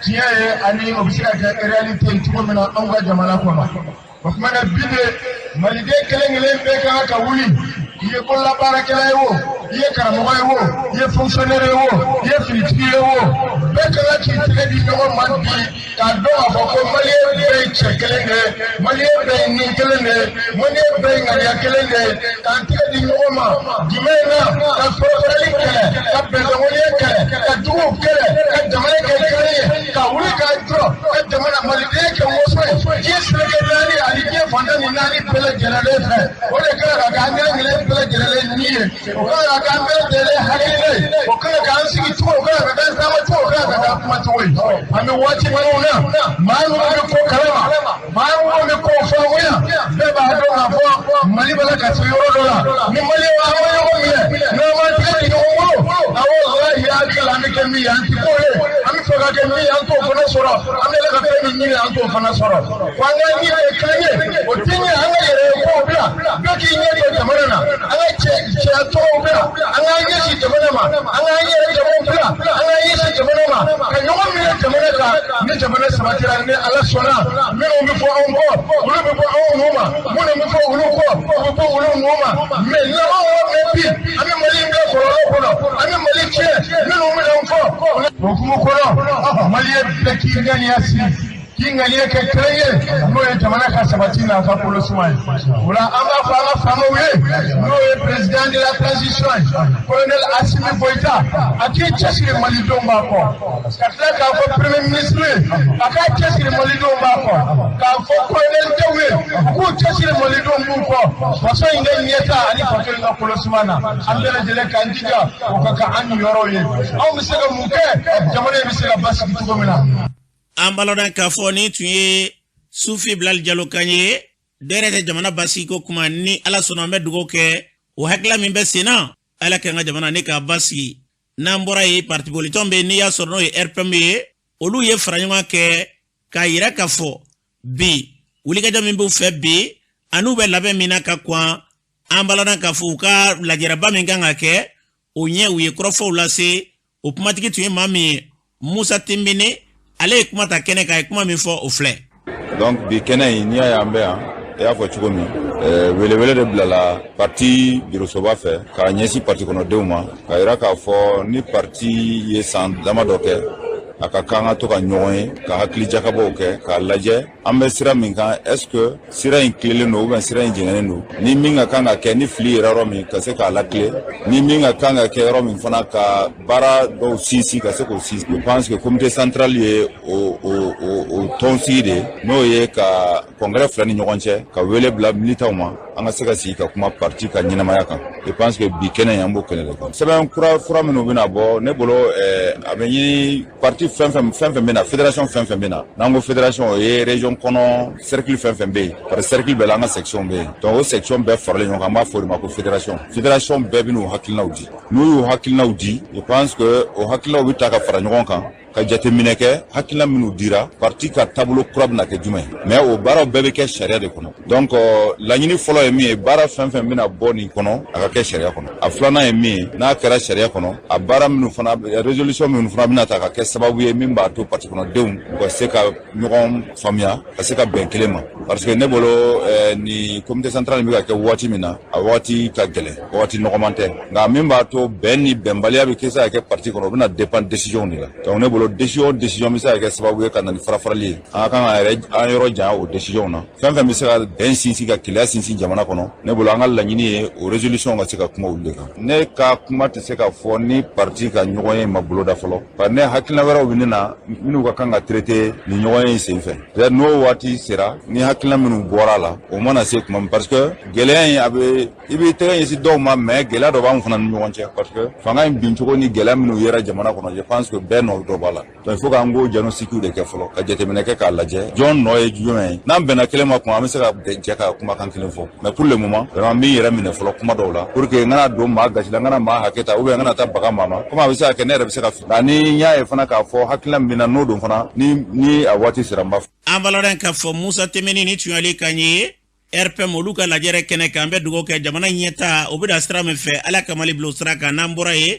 tiɲɛ ye ani o bɛ se ka kɛ réalité ye cogo min na anw ka jamana kɔnɔ. O tuma na, bi de, maliden kelen kelen bɛɛ ka kan ka wuli, i ye bololabaarakɛla ye o, i ye karamɔgɔ ye o, i ye fonctionnaire ye o, i ye finitigi ye o, bɛɛ ka kan k'i tɛgɛ di ɲɔgɔn ma bi k'a dɔn k'a fɔ ko maliyɛn bɛɛ ye cɛ kelen de ye, maliyɛn bɛɛ ye nin kelen de ye, maliyɛn bɛɛ ye ŋaniya kelen de ye, k'an tɛgɛ di ɲɔgɔn ma jumɛn na, ka farafarali kɛlɛ, ka bɛnbaliya kɛlɛ, ka juguw kɛlɛ, ka jamana kɛ kelen ye, ka wuli k'a jɔ, ka jamana maliden kɛ waso ye diɲɛ seleke naani ani diɲɛ fan tan ni naani bɛɛ lajɛlen fɛ. O de kan ka k'an kelen kelen bɛɛ lajɛlen ni ye, o kan ka k'an bɛɛ lajɛlen hakilina ye, o kan ka k'an sigi cogo, o kan ka k'an taama cogo, o kan ka k'an kuma cogo ye. An bɛ waati minnu na, maa minnu bɛ ko kalama, maa minnu bɛ ko faamuya, bɛɛ b'a dɔn k'a fɔ Mali b'a la ka se yɔrɔ dɔ la. Ni maliyɛnw an ma ɲɔgɔn minɛ, n'an m'an tɛgɛ di ɲɔgɔn bolo, awɔ, walahi, hakili la an bɛ kɛ min ye, an ti k'o ye. An bɛ fɛ ka kɛ min ye, an t'o fana sɔrɔ. An bɛ ka fɛn min ɲini, an t'o fana sɔrɔ. Fo an ka ɲini kɛ kelen ye, o ti ɲɛ an ka yɛrɛ ye kow bila. Bɛɛ k'i ɲɛ jɔ jamana na, an ka cɛ cɛya tɔgɔw bila, an k'an ɲɛsin jamana ma, an k'an yɛrɛ jamuw bila, an k'an ɲɛsin jamana ma, ka ɲɔgɔn minɛ jamana kan. Ni jamana sabatira, ni Ala sɔnna, minnu bɛ fɔ anw kɔ, olu bɛ bɔ anw nɔ ma, minnu bɛ fɔ olu kɔ, u bɛ bɔ olu nɔ ma. Mais n'an m'o mɛn bi, an bɛ Mali in bila kɔlɔlɔ kɔnɔ, an bɛ Mali tiɲɛ, minnu bɛ n'an kɔ. O hukumu kɔnɔ, maliyɛn bɛɛ k'i ŋaniya siri, k'i ŋaniya kɛ kelen ye, n'o ye jamana ka sabati n'a ka kolo suma ye. O la, an b'a fɔ an ka faamaw ye, n'o ye président de la transition ye, colonel Assimi Goïta, a k'i cɛsiri, malidenw b'a kɔ. Ka tila k'a fɔ premier ministre ye, a k'a cɛsiri, malidenw b'a kɔ. K'a fɔ colonel denw ye, u k'u cɛsiri, malidenw b'u kɔ. Faso in ka ɲɛta ani faso in ka kolo suma na, an bɛɛ lajɛlen k'an jija o ka kɛ an niyɔrɔw ye. Anw bɛ se ka mun kɛ jamana in bɛ se ka basigi cogo min na? An b'a lɔn k'a fɔ nin tun ye Sufi Bilali Jalo kan ye. Dɛrɛ tɛ jamana basigi ko kuma. Ni Ala sɔnna, an bɛ dugawu kɛ o hakilila min bɛ sen na, Ala k'an ka jamana ne k'a basigi. N'an bɔra yen, parti politique bɛ, n'i y'a sɔrɔ n'o ye RPM ye, olu ye fara ɲɔgɔn kɛ k'a yira k'a fɔ bi wulikajɔ min b'u fɛ bi an'u bɛ labɛn min na ka kɔn. An b'a lɔn k'a fɔ u ka lajɛrɛba min kan ka kɛ o ɲɛ, u ye kɔrɔfɔw lase. O kumatigi tun ye maa min ye, Musa Tinbine, ale ye kuma ta kɛnɛ kan. A ye kuma min fɔ, o filɛ. Donc bi kɛnɛ in, n'i y'a ye an bɛ yan, i y'a fɔ cogo min, welewele de bilala parti bureausoba fɛ k'a ɲɛsin parti kɔnɔdenw ma, k'a yira k'a fɔ ni parti ye san dama dɔ kɛ, a ka kan ka to ka ɲɔgɔn ye, ka hakili jakabɔw kɛ, k'a lajɛ an bɛ sira min kan, est ce que sira in tilelen don ou bien sira in jɛngɛnen don, ni min ka kan ka kɛ, ni fili yɛrɛ yɔrɔ min, ka se k'a lakile, ni min ka kan ka kɛ yɔrɔ min fana, ka baara dɔw sinsin, ka se k'o sinsin. Je pense que comité central ye o tɔnsigi de ye, n'o ye ka congrès fila ni ɲɔgɔn cɛ, ka wele bila militants ma, an ka se ka sigi ka kuma parti ka ɲɛnamaya kan. Je pense que bi kɛnɛ in, an b'o kɛnɛ de kan. Sɛbɛn kura fura minnu bɛna bɔ, ne bolo, a bɛ ɲini parti fɛn fɛn, fɛn fɛn bɛ na, fédération fɛn fɛn bɛ na. N'an ko fédération, o ye région kɔnɔ cercle fɛn fɛn bɛ yen, parce que cercle bɛɛ la, an ka section bɛ yen. Donc o section bɛɛ faralen ɲɔgɔn kan, an b'a fɔ o de ma ko fédération. Fédération bɛɛ bɛ n'u hakilinaw di. N'u y'u hakilinaw di, je pense que o hakilinaw bɛ ta ka fara ɲɔgɔn kan, ka jateminɛ kɛ hakilina minnu dira, parti ka taabolo kura bɛna kɛ jumɛn. Mais o baaraw bɛɛ bɛ kɛ sariya de kɔnɔ. Donc laɲini fɔlɔ ye min ye, baara fɛn fɛn bɛna bɔ nin kɔnɔ, a ka kɛ sariya kɔnɔ. A filanan ye min ye, n'a kɛra sariya kɔnɔ, a baara minnu fana, résolution minnu fana bɛna ta ka kɛ sababu ye min b'a to parti kɔnɔdenw u ka se ka ɲɔgɔn faamuya, ka se ka bɛn kelen ma. Parce que ne bolo, ni comité central bɛ ka kɛ waati min na, a waati ka gɛlɛn, waati nɔgɔman tɛ. Nka min b'a to bɛn ni bɛnbaliya bɛ se ka kɛ parti kɔnɔ, o bɛna dépend décision de la. Donc ne bolo, décision décision bɛ se ka kɛ sababu ye ka na ni fara farali ye, an ka kan ka yɛrɛ an yɔrɔ janya o décision. décision na, fɛn fɛn bɛ se ka bɛn sinsin, ka kelenya sinsin jamana kɔnɔ. Ne bolo, an ka laɲini ye o résolution ka se ka kuma olu de kan. Ne ka kuma tɛ se ka fɔ ni parti ka ɲɔgɔn ye ma boloda fɔlɔ, bari ne hakilina wɛrɛw bɛ ne na minnu ka kan ka traiter nin ɲɔgɔn ye sen fɛ. Peut-être n'o waati sera, ni hakilina minnu bɔra a la, o mana se tuma min, parce que gɛlɛya in, a bɛ i b'i tɛgɛ ɲɛsin dɔw ma, mais gɛlɛya dɔ b'anw fana ni ɲɔgɔn cɛ, parce que fanga in bincogo ni gɛlɛya minnu yera jamana kɔnɔ, je pense que bɛɛ nɔ dɔ b'a la. Donc il faut k'an k'o diagnostic de kɛ fɔlɔ, ka jateminɛ kɛ k'a lajɛ jɔn nɔ ye jumɛn ye. N'an bɛnna kelen ma kuma, an bɛ se ka jɛ ka kumakan kelen fɔ. Mais pour le moment, vraiment, n bɛ n yɛrɛ minɛ fɔlɔ kuma dɔw la pour que n kana don maa gasi la, n kana maa hakɛ ta, ou bien n kana taa baga maa ma, komi a bɛ se ka kɛ ne yɛrɛ bɛ se ka fili. Nka ni n y'a ye fana k'a fɔ hakilina min bɛ na, n'o don fana, ni a waati sera, n b'a fɔ. An balɔrɔn k'a fɔ Musa Temeni ni tun y'ale kan ye RPM olu ka lajɛrɛ kɛnɛ kan. An bɛ dugawu kɛ jamana ɲɛta o bɛ da sira min fɛ, Ala ka Mali bila o sira kan. N'an bɔra yen,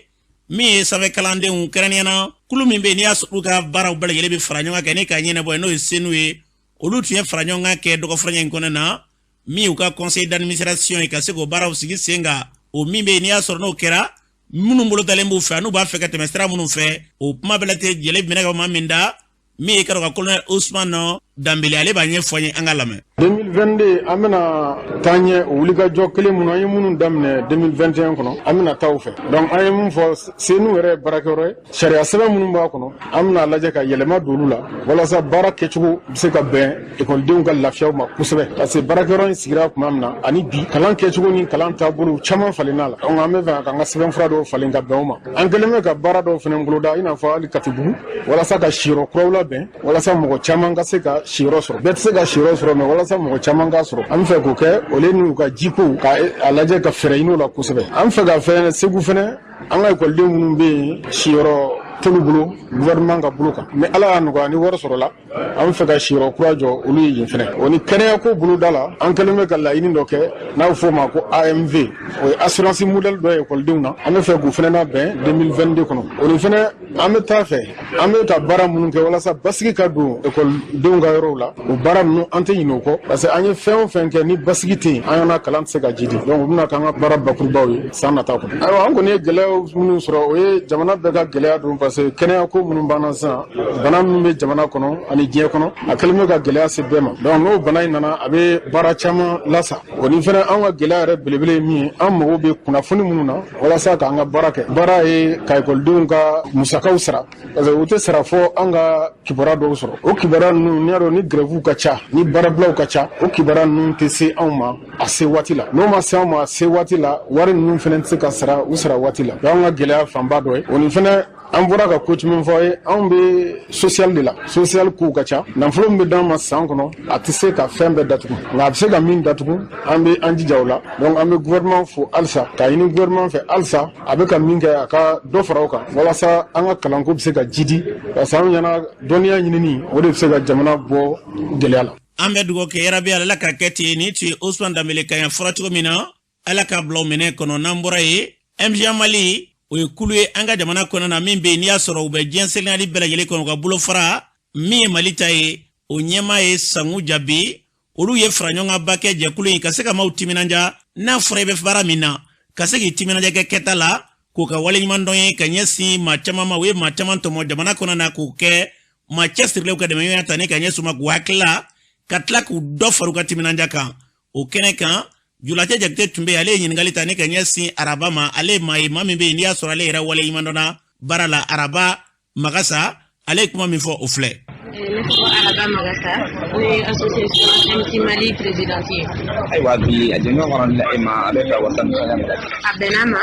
min ye sanfɛ kalandenw, kɛrɛnkɛrɛnnenya kulu min bɛ yen n'i y'a sɔrɔ olu ka baaraw bɛɛ lajɛlen bɛ fara ɲɔgɔn kan kɛ ni ka ɲɛnabɔ, n'o ye SENU ye, olu tun ye fara ɲɔgɔn kan kɛ dɔgɔfurancɛ in kɔnɔ na, min y'u ka conseil d'administration ye, ka se k'o baaraw sigi sen kan. O min bɛ yen n'i y'a sɔrɔ n'o kɛra, minnu bolo dalen b'u fɛ, n'u b'a fɛ ka tɛmɛ sira minnu fɛ, o kuma bɛɛ lajɛlen minɛ ka maa min da, min ye ka colonel Ousmane Danbele, ale b'a ɲɛfɔ an ye, an ka lamɛn. 2022, an bɛna taa ɲɛ o wulikajɔ kelen minnu an ye minnu daminɛ 2021 kɔnɔ, an bɛna taa o fɛ. Donc an ye mun fɔ, SENU yɛrɛ ye baarakɛyɔrɔ ye, sariya sɛbɛn minnu b'a kɔnɔ, an bɛna lajɛ ka yɛlɛma don olu la walasa baara kɛcogo bɛ se ka bɛn ekɔlidenw ka lafiyaw ma kosɛbɛ, parce que baarakɛyɔrɔ in sigira tuma min na ani bi, kalan kɛcogo ni kalan taabolo caman falenna la. Donc an bɛ fɛ k'an ka sɛbɛnfura dɔw falen ka bɛn o ma. An kɛlen bɛ ka baara dɔw fana boloda, i n'a fɔ hali Katibugu, walasa ka siyɔrɔ kuraw labɛn walasa mɔgɔ caman ka se ka siyɔrɔ sɔrɔ. Bɛɛ tɛ se ka siyɔrɔ sɔrɔ, mais walasa mɔgɔ caman ka sɔrɔ, an bɛ fɛ k'o kɛ. Olu n'u ka jiko, ka a lajɛ ka fɛɛrɛ ɲini o la kosɛbɛ. An bɛ fɛ ka fɛn Segu fɛnɛ, an ka ekɔliden minnu bɛ yen, siyɔrɔ t'olu bolo gouvernement ka bolo kan, ni Ala y'a nɔgɔya ni wari sɔrɔla, an bɛ fɛ ka siyɔrɔ kura jɔ olu ye yen fɛnɛ. O ni kɛnɛyako boloda la, an kɛlen bɛ ka laɲini dɔ kɛ n'a bɛ f'o ma ko AMV, o ye assurance modèle dɔ ye ekɔlidenw na, an bɛ fɛ k'o fɛnɛ labɛn 2022 kɔnɔ. O ni fɛnɛ, an bɛ taa fɛ, an bɛ ka baara minnu kɛ walasa basigi ka don ekɔlidenw ka yɔrɔw la, o baara ninnu, an tɛ ɲinɛ o kɔ, parce que an ye fɛn o fɛn kɛ, ni basigi tɛ yen, an ka kalan tɛ se ka jidi. Donc o bɛna k'an ka baara bakurubaw ye san nata kɔnɔ. Ayiwa, an kɔni ye gɛlɛyaw minnu sɔrɔ, o ye jamana bɛɛ ka gɛlɛya don, parce que kɛnɛyako minnu banna sisan, bana minnu bɛ jamana kɔnɔ ani diɲɛ kɔnɔ, a kɛlen bɛ ka gɛlɛya se bɛɛ ma. Donc n'o bana in nana, a bɛ baara caman lasa. O ni fɛnɛ, an ka gɛlɛya yɛrɛ belebele ye min ye, an mago bɛ kunnafoni minnu na walasa k'an ka baara kɛ, baara ye ka ekɔlidenw ka musakaw sara, parce que u tɛ sara fɔ an ka kibaruya dɔw sɔrɔ. O kibaruya ninnu, n'i y'a dɔn ni grève ka ca, ni baarabilaw ka ca, o kibaruya ninnu tɛ se anw ma a se waati la. N'o ma se anw ma a se waati la, wari ninnu fɛnɛ tɛ se ka sara u sara waati la. O y'an ka gɛlɛya fanba dɔ ye. O ni fɛnɛ, an bɔra ka ko caman fɔ ye, anw bɛ social de la, social kow ka ca. Nafolo min bɛ d'an ma san kɔnɔ, a tɛ se ka fɛn bɛɛ datugu, nka a bɛ se ka min datugu, an bɛ an jija o la. Donc an bɛ gouvernement fo halisa, k'a ɲini gouvernement fɛ halisa, a bɛ ka min kɛ, a ka dɔ fara o kan walasa an ka kalanko bɛ se ka jidi, parce que an ɲɛna dɔnniya ɲinini, o de bɛ se ka jamana bɔ gɛlɛya la. An bɛ dugawu kɛ, yarabi, Ala ka kɛ ten. Ni tun ye Ousmane Danbele kan ye, fɔra cogo min na, Ala ka bila o minɛ kɔnɔ. N'an bɔra yen, MJA Mali, o ye kulu ye an ka jamana kɔnɔ na min bɛ yen n'i y'a sɔrɔ u bɛ diɲɛ selekali bɛɛ lajɛlen kɔnɔ. U ka bolofara min ye Mali ta ye, o ɲɛmaa ye Sangu Jabi. Olu ye fara ɲɔgɔn kɛ jɛkulu in ka se ka maaw timinanja. N'a fɔra i bɛ baara min na, ka se k'i timinanja kɛ kɛta la, k'o ka waleɲumandɔn ye ka ɲɛsin maa caman ma. U ye maa caman tɔmɔ jamana kɔnɔ na k'o kɛ maa cɛsirilenw ka dɛmɛɲɔgɔnya ta ni ka ɲɛsin u ma, k'u hakilila ka tila k'u dɔ fara u ka timinanja kan. O kɛnɛ kan, Julacɛ Jakite tun bɛ yen. Ale ye ɲininkali ta ni ka ɲɛsin Araba ma. Ale ye maa ye, maa min bɛ yen n'i y'a sɔrɔ ale yɛrɛ waleɲumandɔnna baara la. Araba Magasa, ale ye kuma min fɔ, o filɛ. Ne tɔgɔ Araba Magasa, ne ye association MT Mali présidente ye. Ayiwa, bi a jɔnjɔn kɔnɔ dila e ma, a bɛ fɛ wasa misɛnya min. A bɛnna ma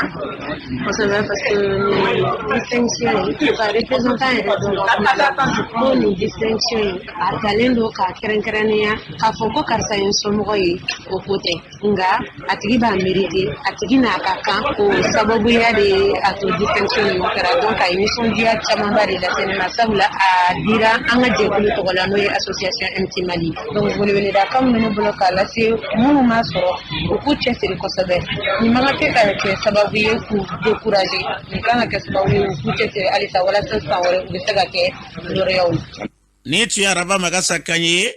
kosɛbɛ, parce que nin distinction in, ka représentant yɛrɛ dɔn ka kuma la ko nin distinction in, a talen don k'a kɛrɛnkɛrɛnnenya k'a fɔ ko karisa ye n somɔgɔ ye, o ko tɛ, nka a tigi b'a mérité, a tigi n'a ka kan. O sababuya de ye a to distinction ninnu kɛra. Donc a ye nisɔndiya camanba de lase ne ma, sabula a dira an ka jɛkulu tɔgɔ la, n'o ye association MT Mali. Donc weleweledakan min bɛ ne bolo k'a lase minnu m'a sɔrɔ, u k'u cɛsiri kosɛbɛ. Nin man kan tɛ ka kɛ sababu ye k'u décourager, nin kan ka kɛ sababu ye u k'u cɛsiri halisa walasa san wɛrɛ u bɛ se ka kɛ lauréats ye. Nin tun ye Araba Magasa kan ye.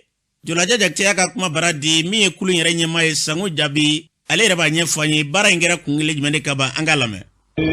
Jolajɛ Jakite y'a ka kuma bara di min ye kulu yɛrɛ ɲɛmaa ye, Sango Jaabi, ale yɛrɛ b'a ɲɛfɔ an ye baara in kɛra kun kelen jumɛn de kama. An k'a lamɛn.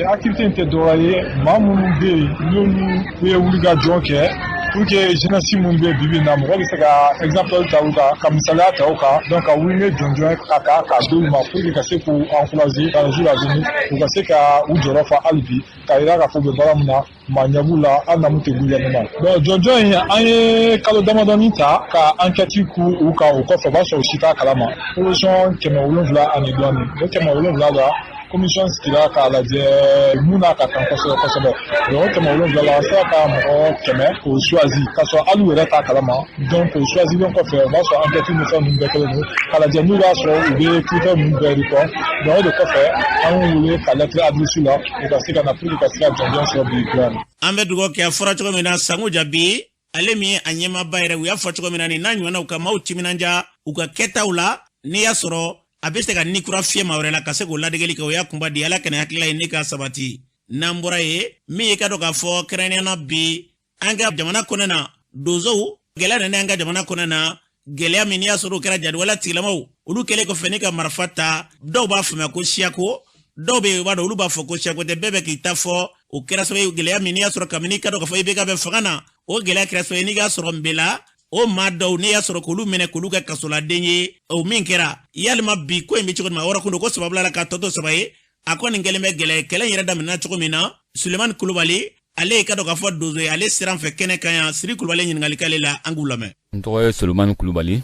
Activité in tɛ dɔwɛrɛ ye, maa minnu bɛ yen n'olu ye wulikajɔ kɛ. Pour que jeunesse min bɛ bi bi in na, mɔgɔ bɛ se ka exemple ta u kan, ka misaliya ta u kan, donc ka wuli ni jɔnjɔn ye ka ta k'a d'u ma pour que ka se k'u encourager dans les jours à venir, u ka se ka u jɔyɔrɔ fa hali bi, k'a yira k'a fɔ u bɛ baara min na, maa ɲɛ b'u la hali na mun tɛ gouvernement. Donc jɔnjɔn in, an ye kalo damadɔni ta ka enquête k'u u kan. O kɔfɛ, o b'a sɔrɔ u si t'a kalama. Proposition 700 ani dɔɔnin, o 700 la, commission sigira k'a lajɛ mun n'a ka kan kosɛbɛ kosɛbɛ. Donc o 700 la, an sera ka mɔgɔ 100 k'o choisi k'a sɔrɔ hali u yɛrɛ t'a kalama. Donc o choisilen kɔfɛ, o b'a sɔrɔ enquête ni fɛn ninnu bɛɛ kɛlen don k'a lajɛ n'u b'a sɔrɔ u bɛ critère ninnu bɛɛ répond. Donc o de kɔfɛ, an y'u wele ka lettre adresse la, u ka se ka na pour que ka se ka jɔnjɔn sɔrɔ bi kura. An bɛ dugawu kɛ. A fɔra cogo min na, Sango Jabi, ale min ye a ɲɛmaaba yɛrɛ, u y'a fɔ cogo min na, nin n'a ɲɔgɔnnaw ka maaw timinanja u ka kɛtaw la, n'i y'a sɔrɔ a bɛ se ka ni kura fiyɛ maa wɛrɛ la ka se k'o ladegeli kɛ, o y'a kunba di. Ala kana hakilila ye ne ka sabati. N'an bɔra yen, min ye ka dɔn k'a fɔ kɛrɛnkɛrɛnnenya na bi an ka jamana kɔnɔ na, donsow gɛlɛya nana an ka jamana kɔnɔ na, gɛlɛya min n'i y'a sɔrɔ o kɛra jadiwala tigilamaw olu kɛlen kɔfɛ ni ka marifa ta. Dɔw b'a faamuya ko siyako, dɔw bɛ yen, u b'a dɔn, olu b'a fɔ ko siyako tɛ, bɛɛ bɛ k'i ta fɔ. O kɛra sababu ye, gɛlɛya min n'i y'a sɔrɔ kabini ka dɔn k'a fɔ IBK bɛ fanga na, o gɛlɛya kɛra sababu ye n'i k'a sɔrɔ Nbela o maa dɔw n'i y'a sɔrɔ k'olu minɛ k'olu kɛ kasoladen ye. O min kɛra, yalima bi ko in bɛ cogo di? Ma wɔɔrɔ kun don ko saba bila la ka tɔ to saba ye. A kɔni kɛlen bɛ gɛlɛya. Kɛlɛ in yɛrɛ daminɛna cogo min na, Sulemani Kulubali, ale ye ka dɔn k'a fɔ donso ye, ale sira fɛ kɛnɛ kan yan. Siri Kulubali ɲininkali k'ale la, an k'u lamɛn. N tɔgɔ ye Solomani Kulubali,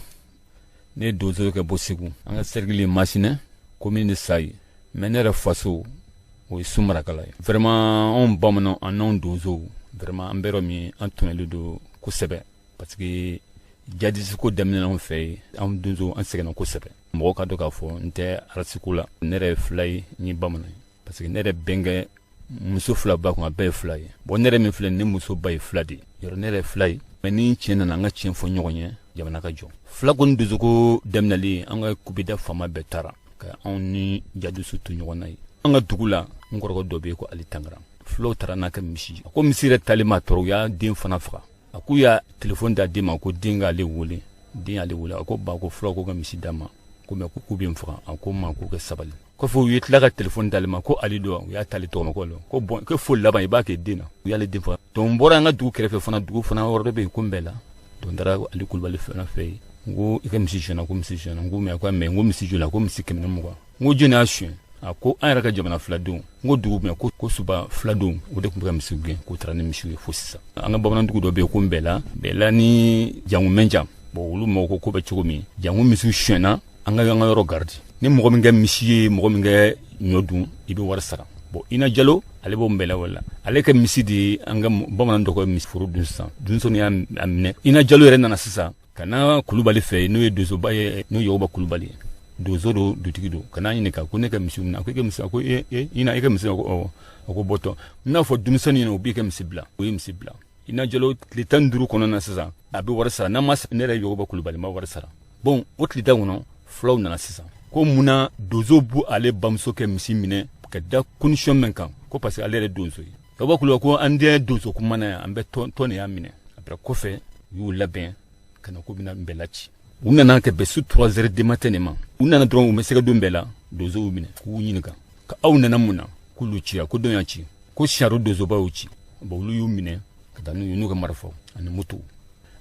ne ye donso ye ka bɔ Segu, an ka cercle ye Masinɛ, commune de Sayi, mais ne yɛrɛ faso o ye Sumarakala ye. Vraiment, anw bamananw an n'anw donsow, vraiment, an bɛ yɔrɔ min, an tɔɲɔlen don kosɛbɛ, parce que jadisi ko daminɛ anw fɛ yen, anw donso an sɛgɛnna kosɛbɛ. Mɔgɔ ka dɔn k'a fɔ n tɛ race ko la, ne yɛrɛ ye fila ye, n ye bamanan ye, parce que ne yɛrɛ bɛnkɛ muso fila ba kun, a bɛɛ ye fila ye. Bon, ne yɛrɛ min filɛ, ne muso ba ye fila de ye, yɔrɔ ne yɛrɛ fila ye. Mais ni tiɲɛ nana, an ka tiɲɛ fɔ ɲɔgɔn ye, jamana ka jɔ. Fila kɔni donsoko daminɛlen, an ka kubeda faama bɛɛ taara ka anw ni jadisiw to ɲɔgɔn na ye. An ka dugu la, n kɔrɔkɛ dɔ bɛ yen ko Ali Tangara, fulaw taara n'a ka misi. A ko misi yɛrɛ talen ma tɔɔrɔ, u y'a den fana faga. A k'u y'a telefɔni d'a den ma ko den k'ale wele. Den y'ale wele, a ko ba, ko fulaw ko ka misi d'a ma ko mais ko k'u bɛ n faga. A ko ma k'u ka sabali. Kɔfɛ, u ye tila ka telefɔni d'ale ma ko Ali don. U y'a t'ale tɔgɔ ma ko ko bon, ko foli laban i b'a kɛ den na. U y'ale den faga. Donc n bɔra an ka dugu kɛrɛfɛ fana, dugu fana yɔrɔ dɔ bɛ yen ko Nbɛla. Donc n taara Ali Kulubali fana fɛ yen. N ko i ka misi sonyɛna? Ko misi sonyɛna. N ko mais ko mais n ko misi joli? Ko misi 120. N ko jɔni y'a suɲɛ? A ko an yɛrɛ ka jamana filadenw. N ko dugu jumɛn? Ko Suba filadenw, o de tun bɛ ka misiw gɛn, k'o taara ni misiw ye. Fo sisan, an ka bamanandugu dɔ bɛ yen ko Nbɛla, Nbɛla ni Jangu Mɛnjan. Bon, olu mɔgɔ ko ko bɛ cogo min, Jangu misiw sonyɛna. An ka yɔrɔ garidi, ni mɔgɔ min kɛ misi ye, mɔgɔ min kɛ ɲɔ dun, i bɛ wari sara. Bon, Ina Jalo, ale b'o Nbɛla wala, ale ka misi de ye an ka bamanan dɔ ka misi foro dun. Sisan denmisɛnnin y'a minɛ. Ina Jalo yɛrɛ nana sisan ka na Kulubali fɛ, n'o ye donsoba ye, n'o ye Yakuba Kulubali ye, donso don, dutigi don, ka n'a ɲininka ko ne ka misi minɛ. A ko i ka misi? A ko e Ina, i ka misi? A ko ɔwɔ. A ko bɔtɔ n n'a fɔ denmisɛnnin ɲɛna, u b'i ka misi bila. O ye misi bila. Ina Jalo tile 15 kɔnɔna na sisan, a bɛ wari sara. N'a ma, ne yɛrɛ Yakuba Kulubali ma wari sara. Bon, o tile 10 kɔnɔ, fulaw nana sisan ko munna donso b'u ale bamuso kɛ misi minɛ ka da condition min kan, ko parce que ale yɛrɛ donso ye. Yakuba Kulubali ko an tɛ donso kuma na yan, an bɛ tɔn de y'a minɛ. Après kɔfɛ, u y'u labɛn ka na k'u bɛna Nbɛla ci. U nana kɛ bɛn su 3 heures du matin de ma. U nana dɔrɔn, u ma se ka don Nbɛla, donsow y'u minɛ k'u ɲininka ka aw nana mun na, k'olu cira, ko dɔn y'a ci, ko siyaro donsoba y'u ci. Bon, olu y'u minɛ ka taa n'u ye n'u ka marifaw ani moto.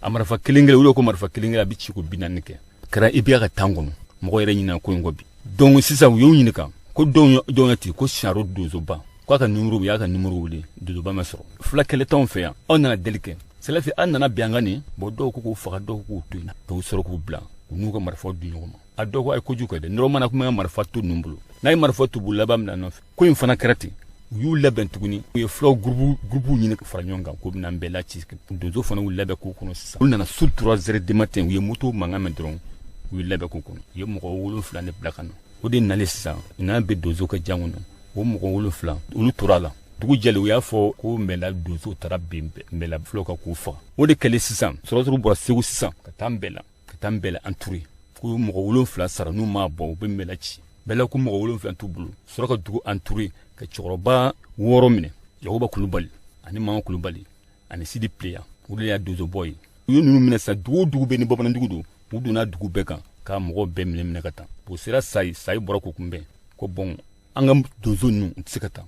A marifa kelen kelen, olu ko marifa kelen kelen a bɛ ci ko 40 kɛ. Kɛra IBK ka temps kɔnɔ, mɔgɔ yɛrɛ ɲinana ko in kɔ bi. Donc sisan u y'u ɲininka ko dɔn ya ci, ko siyaro donsoba, k'a ka numéro, u y'a ka numéro wele, donsoba ma sɔrɔ. Fula kɛlɛ t'anw fɛ yan, aw nana deli kɛ sɛlɛfi, an nana bin an kan nin. Bon, dɔw ko k'u faga, dɔw k'u to yen, dɔw sɔrɔ k'u bila u n'u ka marifaw di ɲɔgɔn ma. A dɔw ko a ye kojugu kɛ dɛ, nɔrɔ mana kuma marifa to ninnu bolo, n'a ye marifa to bolo laban min nɔfɛ. Ko in fana kɛra ten, u y'u labɛn tuguni, u ye fulaw gurupu ɲini ka fara ɲɔgɔn kan k'u bɛna Nbɛla ci. Donso fana y'u labɛn k'u kɔnɔ. Sisan olu nana su 3 heures du matin, u ye moto mankan mɛn dɔrɔn, u y'u labɛn k'u kɔnɔ. U ye mɔgɔ 7 de bila ka na. O de nalen sisan, u nana bɛ donso ka jan kɔnɔ. O mɔgɔ 7, olu tora a la. Dugu jɛlen, u y'a fɔ ko Nbɛla donso taara bin Nbɛla fulaw kan k'u faga. O de kɛlen sisan, sɔrɔdasiw bɔra Segu sisan ka taa Nbɛla, ka taa Nbɛla entouré, ko mɔgɔ 7 sara, n'u m'a bɔ, u bɛ Nbɛla ci. Nbɛla ko mɔgɔ 7 t'u bolo. Sɔrɔ ka dugu entouré ka cɛkɔrɔba 6 minɛ, Yakuba Kulubali ani Mama Kulubali ani Sidi Pileya, olu de y'a donsobɔ ye. U ye ninnu minɛ sisan, dugu o dugu bɛ ni bamanandugu don, u donna dugu bɛɛ kan ka mɔgɔw bɛɛ minɛ minɛ ka taa. O sera Sayi, Sayi bɔra k'u kunbɛn ko bon, an ka donso ninnu, u tɛ se ka taa,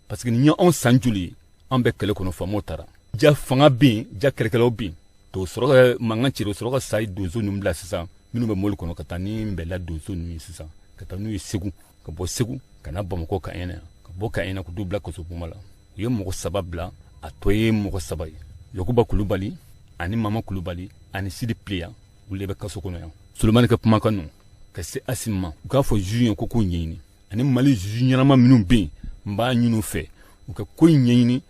parce que nin ye anw san joli ye, an bɛ kɛlɛ kɔnɔ, faamaw taara. Ja fanga bɛ yen, ja kɛlɛkɛlaw bɛ yen. To sɔrɔ ka mankan ci, o sɔrɔ ka sayi donso ninnu bila sisan, minnu bɛ mobili kɔnɔ, ka taa ni nbɛla donso ninnu ye sisan, ka taa n'u ye Segu, ka bɔ Segu ka na Bamakɔ ka ɲɛna, ka bɔ ka ɲɛna k'u bila kasobonba la. U ye mɔgɔ 3 bila, a tɔ ye mɔgɔ 3 ye: Yakuba Kulubali ani Mama Kulubali ani Sidi Pileya. Olu de bɛ kaso kɔnɔ yan. Solomani ka kumakan ninnu ka se Asimi ma, u k'a fɔ juge ye ko k'u ɲɛɲini, ani Mali juge ɲɛnama minnu bɛ yen, n b'a ɲini u fɛ u ka ko in ɲɛɲini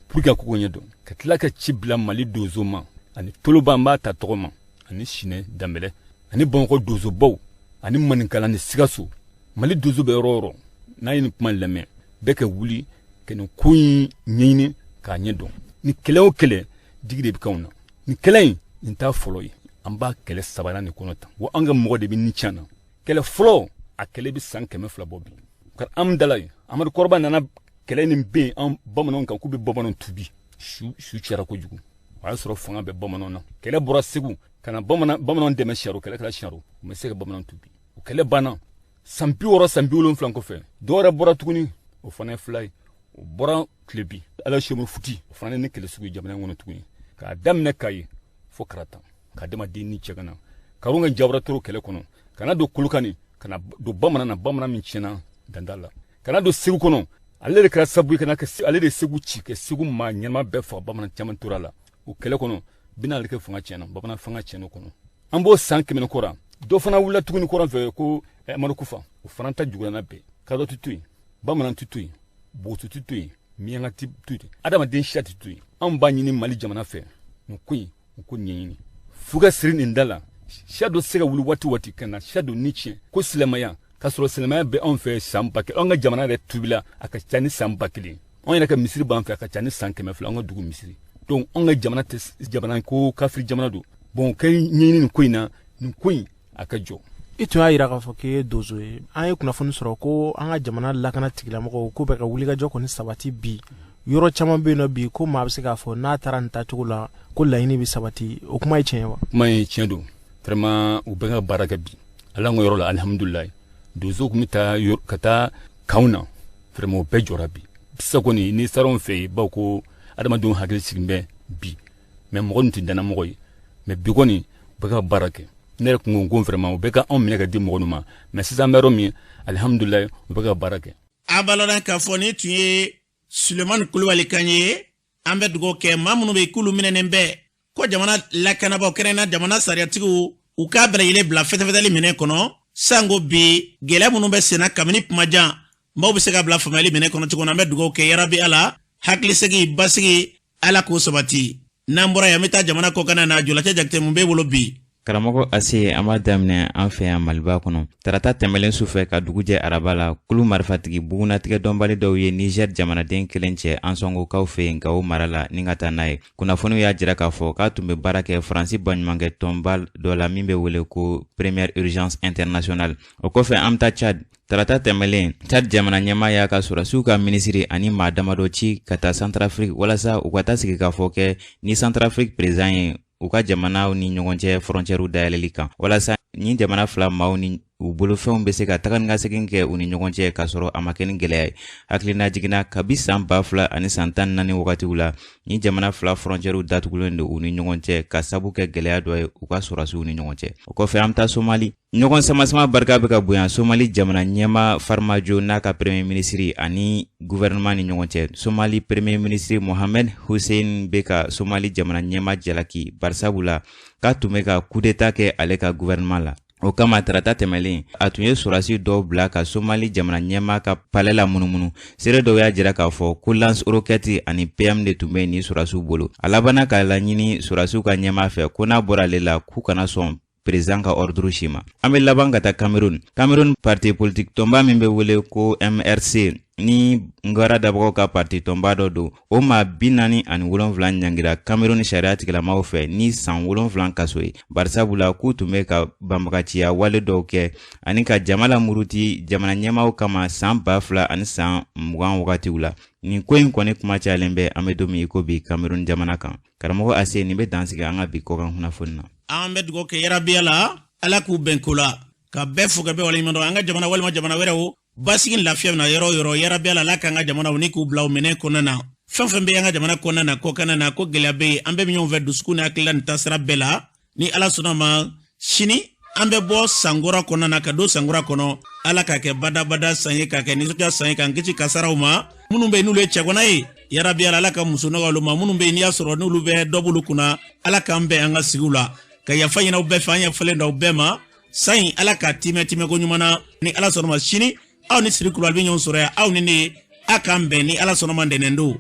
pour que ka ko ɲɛdɔn, ka tila ka ci bila Mali donso ma, ani Toloba, n b'a ta tɔgɔ ma, ani Sinɛ Danbɛlɛ, ani Bamakɔ donsobaw, ani Maninkala ni Sikaso. Mali donso bɛ yɔrɔ o yɔrɔ, n'a ye nin kuma lamɛn, bɛɛ ka wuli ka nin ko in ɲɛɲini k'a ɲɛdɔn. Ni kɛlɛ o kɛlɛ, digi de bɛ k'anw na. Nin kɛlɛ in, nin t'a fɔlɔ ye, an b'a kɛlɛ sabanan de kɔnɔ tan wa. An ka mɔgɔ de bɛ ni can na. Kɛlɛ fɔlɔ, a kɛlɛ bɛ san 200 bɔ bi. Ka an dala ye, Amadu Kɔrɔba nana kɛlɛ nin ben an bamananw kan, k'u bɛ bamananw tubi. Su su cɛra kojugu. O y'a sɔrɔ fanga bɛ bamananw na. Kɛlɛ bɔra Segu ka na bamananw dɛmɛ Siyaro. Kɛlɛ kɛra Siyaro, u ma se ka bamananw tubi. O kɛlɛ banna san 60, san 70 kɔfɛ. Dɔwɛrɛ bɔra tuguni, o fana ye fila ye, o bɔra tilebi, ala semu futi. O fana ni kɛlɛ sugu ye jamana in kɔnɔ tuguni, k'a daminɛ Kayi fo Karata, ka adamaden ni cɛ ka na Karun ka Jawara Toro kɛlɛ kɔnɔ, ka na don Kolokani, ka na don bamanan na, bamanan min tiɲɛna danda la, ka na don Segu kɔnɔ. Ale de kɛra sababu ye ka na kɛ, ale de Segu ci ka Segu maa ɲɛnama bɛɛ faga. Bamanan caman tora la o kɛlɛ kɔnɔ. Bina ale kɛ fanga tiɲɛna, bamanan fanga tiɲɛna o kɔnɔ. An b'o san 100 ni kɔra, dɔ fana wulila tuguni kɔrɔn fɛ ko Amadu Kufa. O fana ta juguyara n'a bɛɛ. Kadɔ tɛ to yen, bamanan tɛ to yen, boso tɛ to yen, miyanka tɛ to yen, adamaden siya tɛ to yen. Anw b'a ɲini Mali jamana fɛ, nin ko in, u ko ɲɛɲini f'u ka siri nin da la. Siya dɔ tɛ se ka wuli waati waati ka na siya dɔ ni tiɲɛ ko silamɛya, k'a sɔrɔ silamɛya bɛ anw fɛ san 1000. Anw ka jamana yɛrɛ tubila, a ka ca ni san 1000. Anw yɛrɛ ka misiri b'an fɛ, a ka ca ni san 200, an ka dugu misiri. Donc anw ka jamana tɛ jamana ko kafiri jamana don. Bon, ka ɲɛɲini nin ko in na, nin ko in a ka jɔ. I tun y'a yira k'a fɔ k'i ye donso ye. An ye kunnafoni sɔrɔ ko an ka jamana lakana tigilamɔgɔw k'u bɛ ka wulikajɔ kɔni sabati bi. Yɔrɔ caman bɛ yen nɔ bi ko maa bɛ se k'a fɔ n'a taara nin taacogo la ko laɲini bɛ sabati. O kuma ye tiɲɛ ye wa? Kuma ye tiɲɛ don. Vraiment, u bɛ ka baara kɛ bi. Ala ka yɔrɔ la, alihamudulilayi, donso tun bɛ taa ka taa kanw na, vraiment o bɛɛ jɔra bi. Sisan kɔni, n'i sera anw fɛ yen, bawo ko adamadenw hakili sigilen bɛ bi. Mais mɔgɔ ninnu tɛ dannamɔgɔ ye, mais bi kɔni u bɛ ka baara kɛ. Ne yɛrɛ kun ko vraiment u bɛ ka anw minɛ ka di mɔgɔ ninnu ma, mais sisan an bɛ yɔrɔ min, alihamudulilayi, u bɛ ka baara kɛ. A balɔnna k'a fɔ nin tun ye Sulemani Kulubali kan ye. An bɛ dugawu kɛ maa minnu bɛ k'olu minɛnen bɛ ko jamana lakanabaaw, kɛrɛnkɛrɛnnenya jamana sariyatigiw, u k'a bɛɛ lajɛlen bila fɛsɛfɛsɛli minɛn kɔnɔ, sanko bi gɛlɛya minnu bɛ senna kabini kuma jan, maaw bɛ se ka bila faamuyali minɛn kɔnɔ cogo min na. An bɛ dugawu kɛ, yarabi Ala, hakilisigi, basigi, Ala k'o sabati. N'an bɔra yan, an bɛ taa jamana kɔkanna na. Jolacɛ Jakite, mun b'e bolo bi? Karamɔgɔ Ase, an b'a daminɛ an fɛ yan Maliba kɔnɔ. Tarata tɛmɛlen sufɛ ka dugu jɛ araba la, kulu marifatigi bugunnatigɛ dɔnbali dɔw ye Niger jamanaden kelen cɛ Ansɔngokaw fɛ yen Gawo mara la ni ka taa n'a ye. Kunnafoniw y'a jira k'a fɔ k'a tun bɛ baara kɛ Faransi baɲumankɛ tɔnba dɔ la min bɛ wele ko Première Urgence Internationale. O kɔfɛ, an bɛ taa Tchad. Tarata tɛmɛlen, Tchad jamana ɲɛmaa y'a ka sɔrɔdasiw ka minisiri ani maa damadɔ ci ka taa Centrafrique walasa u ka taa sigikafɔ kɛ ni Centrafrique président ye u ka jamanaw ni ɲɔgɔn cɛ frontièrew dayɛlɛli kan, walasa ni jamana fila maaw ni u bolofɛnw bɛ se ka taga ni ka segin kɛ u ni ɲɔgɔn cɛ k'a sɔrɔ a ma kɛ ni gɛlɛya ye. Hakilina jiginna kabi san 2014 wagatiw la, ni jamana fila frontièrew datugulen don u ni ɲɔgɔn cɛ ka sabu kɛ gɛlɛya dɔ ye u ka sɔrɔdasiw ni ɲɔgɔn cɛ. O kɔfɛ, an bɛ taa Somali. Ɲɔgɔn samasama barika bɛ ka bonya Somali jamana ɲɛmaa Farmajo n'a ka premier ministre ani gouvernement ni ɲɔgɔn cɛ. Somali premier ministre Mohamed Hussein bɛ ka Somali jamana ɲɛmaa jalaki barisabu la k'a tun bɛ ka coup d'état kɛ ale ka gouvernement la. O kama, tarata tɛmɛlen, a tun ye sɔrɔdasi dɔw bila ka Somali jamana ɲɛmaa ka palais la munumunu. Seere dɔw y'a jira k'a fɔ ko lance roquette ani PM de tun bɛ nin sɔrɔdasiw bolo. A labanna k'a laɲini sɔrɔdasiw ka ɲɛmaa fɛ ko n'a bɔra ale la, k'u kana sɔn président ka ordre si ma. An bɛ laban ka taa Cameroun. Cameroun parti politique tɔnba min bɛ wele ko MRC, ni ngara dabagaw ka parti tɔnba dɔ don, o maa 47 ɲangira Cameroun sariya tigilamaw fɛ ni san 7 kaso ye, barisabu la k'u tun bɛ ka banbagaciya wale dɔw kɛ ani ka jama lamuruti jamana ɲɛmaaw kama san 2020 wagatiw la. Nin ko in kɔni kuma cayalen bɛ an bɛ don min i ko bi Cameroun jamana kan. Karamɔgɔ Ase, nin bɛ dan sigi an ka bi kɔkan kunnafoni na. An bɛ dugawu kɛ, yarabi Ala, Ala k'u bɛn ko la, ka bɛɛ fo ka bɛɛ waleɲuman dɔn. An ka jamana walima jamana wɛrɛw, basigi ni lafiya bɛna yɔrɔ o yɔrɔ, yarabi Ala, Ala k'an ka jamanaw ni k'u bila u minɛn kɔnɔna na. Fɛn fɛn bɛ an ka jamana kɔnɔna na, kɔkanna na, ko gɛlɛya bɛ yen, an bɛɛ bɛ ɲɔgɔn fɛ dusukun ni hakilila ni taasira bɛɛ la. Ni Ala sɔnna ma, sini an bɛ bɔ sankura kɔnɔna na ka don sankura kɔnɔ. Ala k'a kɛ badabada san ye, k'a kɛ nisɔndiya san ye, k'an kisi kasaraw ma. Minnu bɛ yen n'olu ye cɛgana ye, yarabi Ala, Ala ka muso nɔgɔya olu ma. Minnu bɛ yen n'i y'a sɔrɔ n'olu bɛ dɔ b'olu kunna, Ala k'an bɛn an ka sigiw la, ka yafa ɲini aw bɛɛ fɛ. An yafalen don aw bɛɛ ma. San in, Ala k'a timɛ timɛko ɲuman na. Ni Ala sɔnna ma, sini aw ni Siri Kulubali bɛ ɲɔgɔn sɔrɔ yan. Aw ni ne, a k'an bɛn ni Ala sɔnna ma ntɛnɛn don.